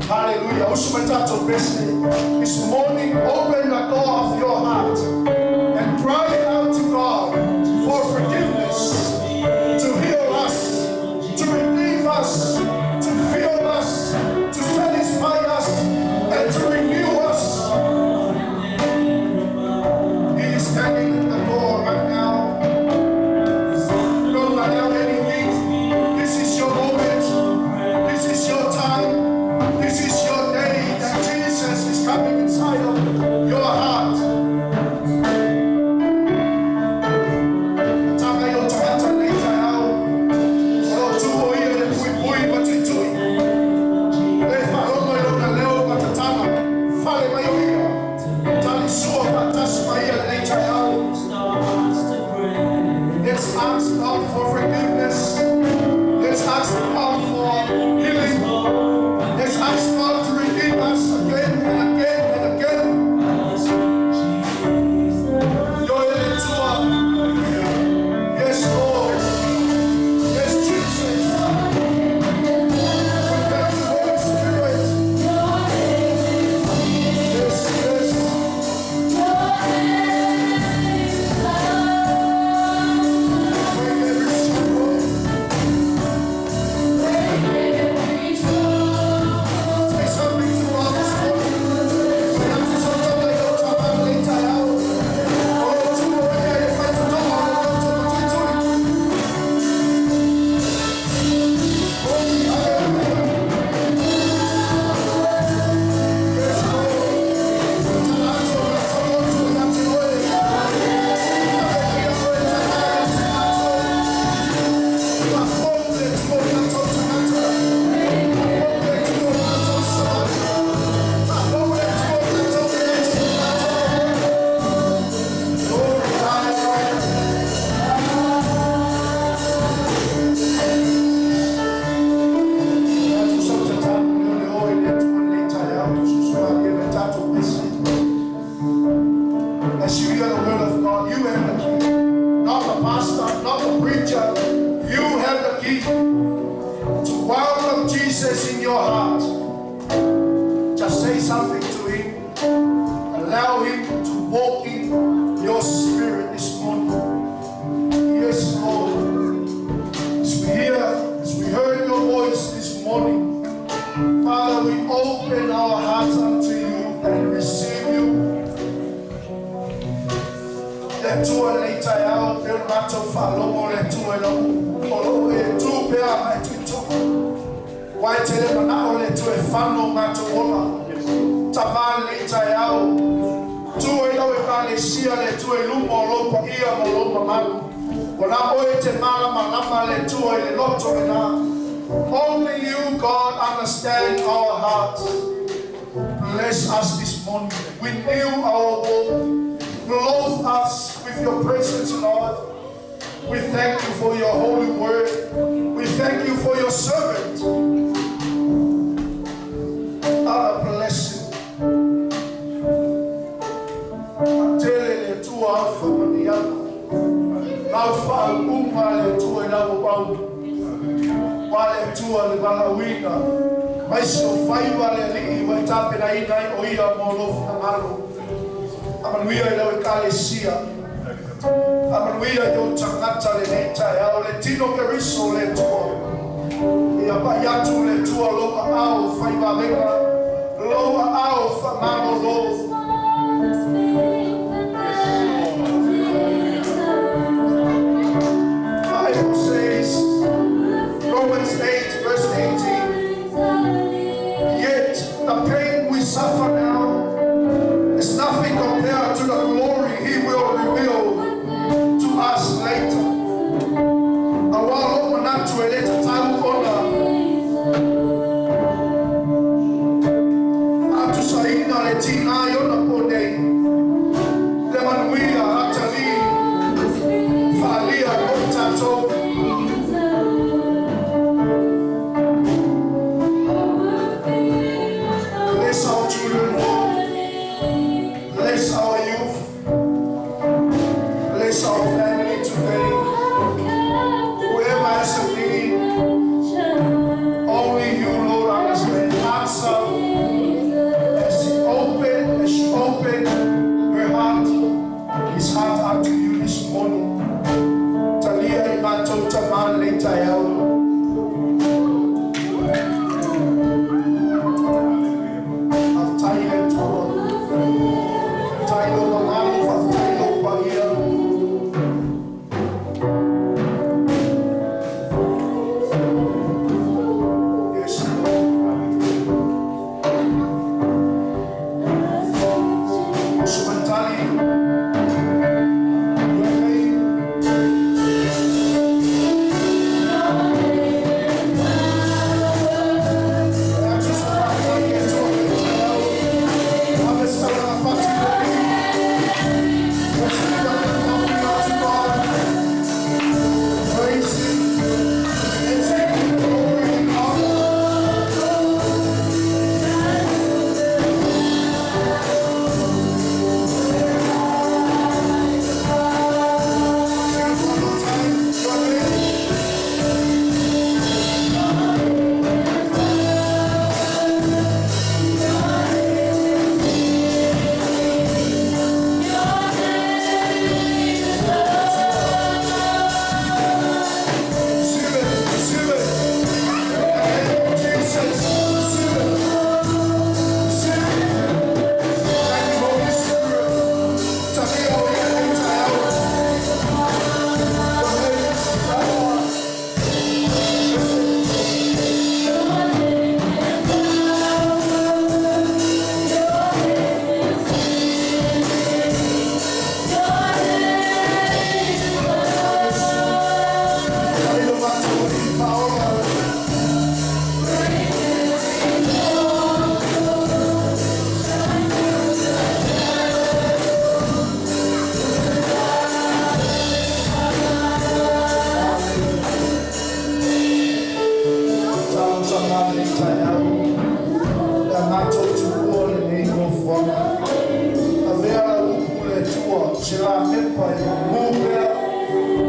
Hallelujah. This morning, open the door of your heart and cry out to God for forgiveness, to heal us, to redeem us, to fill us, to satisfy us, and to renew us. He is standing at the door right now. Don't allow anything. This is your moment. This is your time. This is your day that Jesus is coming inside of your heart. Tanga yo tangata nei taeao. O lo tu o ia le pui pui ma tui tui. Le wharongo i lona leo matatanga. Fale mai o ia. Tali sua patasi mai ia nei taeao. Let's ask God for forgiveness. Let's ask God for healing. Let's ask God to redeem us again and again and again. Yo ele tua. Yes, Lord. Yes, Jesus. We thank you, Holy Spirit. Yes, yes. Break every stronghold. Say something to God this morning. O lo tu o ia e whai tutoa o lo tu tui tui. Hallelujah. Yes, Lord. Talato, talato, ia te oe. Ia oe tangata, tangata. Whafonde tu o tatou tangata. Whafonde tu o tatou savali. Whafonde tu o tatou tangata. Glory, hallelujah. Atu sa tatalo leo le oe le Atua lenei taeao, tu susua le me tatou pese. As you hear the word of God, you have the key. Not the pastor, not the preacher. You have the key to welcome Jesus in your heart. Just say something to him. Allow him to walk in your spirit this morning. Yes, Lord. As we hear, as we heard your voice this morning, Father, we open our hearts unto you and receive you. Le Atua lenei taeao, pe o le matou faalogo le Atua i lau o loo e tu pea ma e tuitoa. Ua e tele manao le Atua e fano matou ola. Tamā lenei taeao, tua i lau Ekalesia le Atua i luma o lou paia ma lou mamalu. O la oe te malamalama le Atua i le loto lena. Only you, God, understand our hearts. Bless us this morning. Renew our walk. Clothe us with your presence, Lord. We thank you for your holy word. We thank you for your servant. Father, bless him. Tele le Atua au whamaniana. Lau whaunga le Atua i lau au. Wa le Atua le valaauina. Mai si o faiva le alii wa i tapena ina ai o ia mo lou finagalo. Amanuia i lau Ekalesia. Amanuia i ou tagata lenei taeao le tino Keriso le Atua. Ia pai atu le Atua lou aao faivavega, lou aao faamalolo. Bible says tatou. Bless our children, Lord. Bless our youth. Bless our family today. Whoever has a need, only you, Lord, understand. Answer as he opened, as she opened her heart, his heart unto you this morning. Talia imato taman le tayau. Aftai le tua. Aftai lo mamalu, aftai lo paia. Yes, Lord. Osumantali, your name.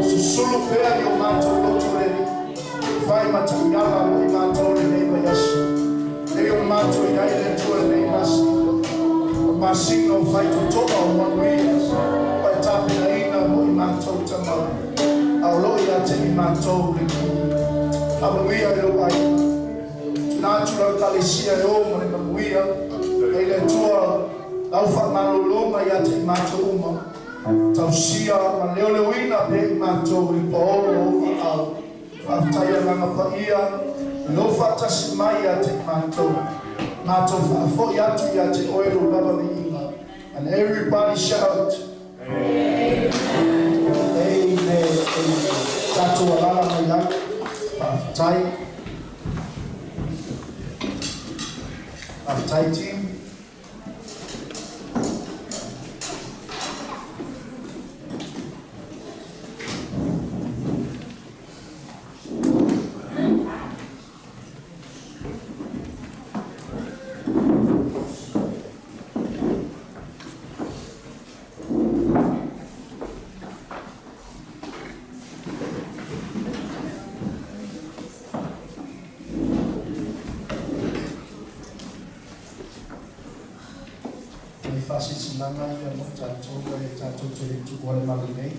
Susulu pea i o mātou lotu reri. Whai matangala mo i mātou le nei mai aso. Nei o mātou i ai le tua le nei masi. O masina o whai totoa o manuia. Pai tāpina ina mo i mātou tamau. A o loi a te i mātou le ki. A manuia e o ai. Tuna atu lau kalesia e o mo le manuia. Ei le tua lau wha malolonga i a te i mātou uma. Tausia ma leo leo ina pe i mātou i paolo o au. Whaftaia nganga paia, lo whatasi mai a te mātou. Mātou whaafoi atu i a te oero lava le inga. And everybody shout. Amen. Amen. Amen. Tātou alala mai lalo. Whaftai. Whaftai team. Mai whasisi langa ia mo tātou e tātou te le tuku ale malu nei.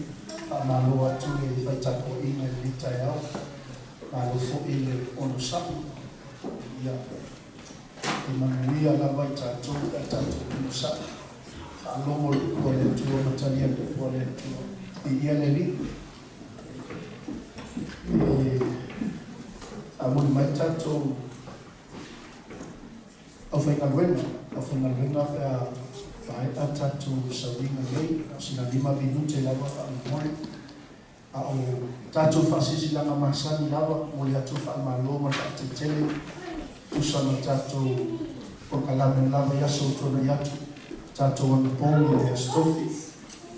Wha malo atu e whai tātou inga i lita e au. Malo fo i le ono sapu. Ia. E manuia lava i tātou e tātou ono sapu. Wha alomo le kua le tua matalia le kua le tua. I ia le li. E a muli mai tātou au whaingaluenga. Au whaingaluenga pea whae a tātou sauringa nei, sina 5 minute lava wha A o tātou whaasisi langa masani lava, mo le atu wha malo ma wha tetele, tusa ma tātou o kalamen lava i aso tōna i atu, tātou ana pōngi le astofi,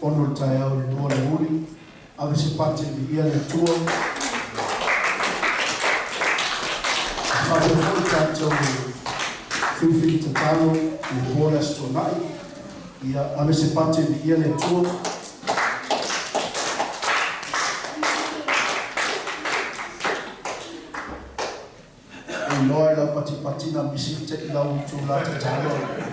ono le tae au le lua le uli, Ave se pati e viia le Atua. E faapea foi tatou filifili tatalo i le po o le Aso Toonai. Ia, ave se pati e viia le Atua. E iloa i lau patipati na misi te i lau itulā tatalo.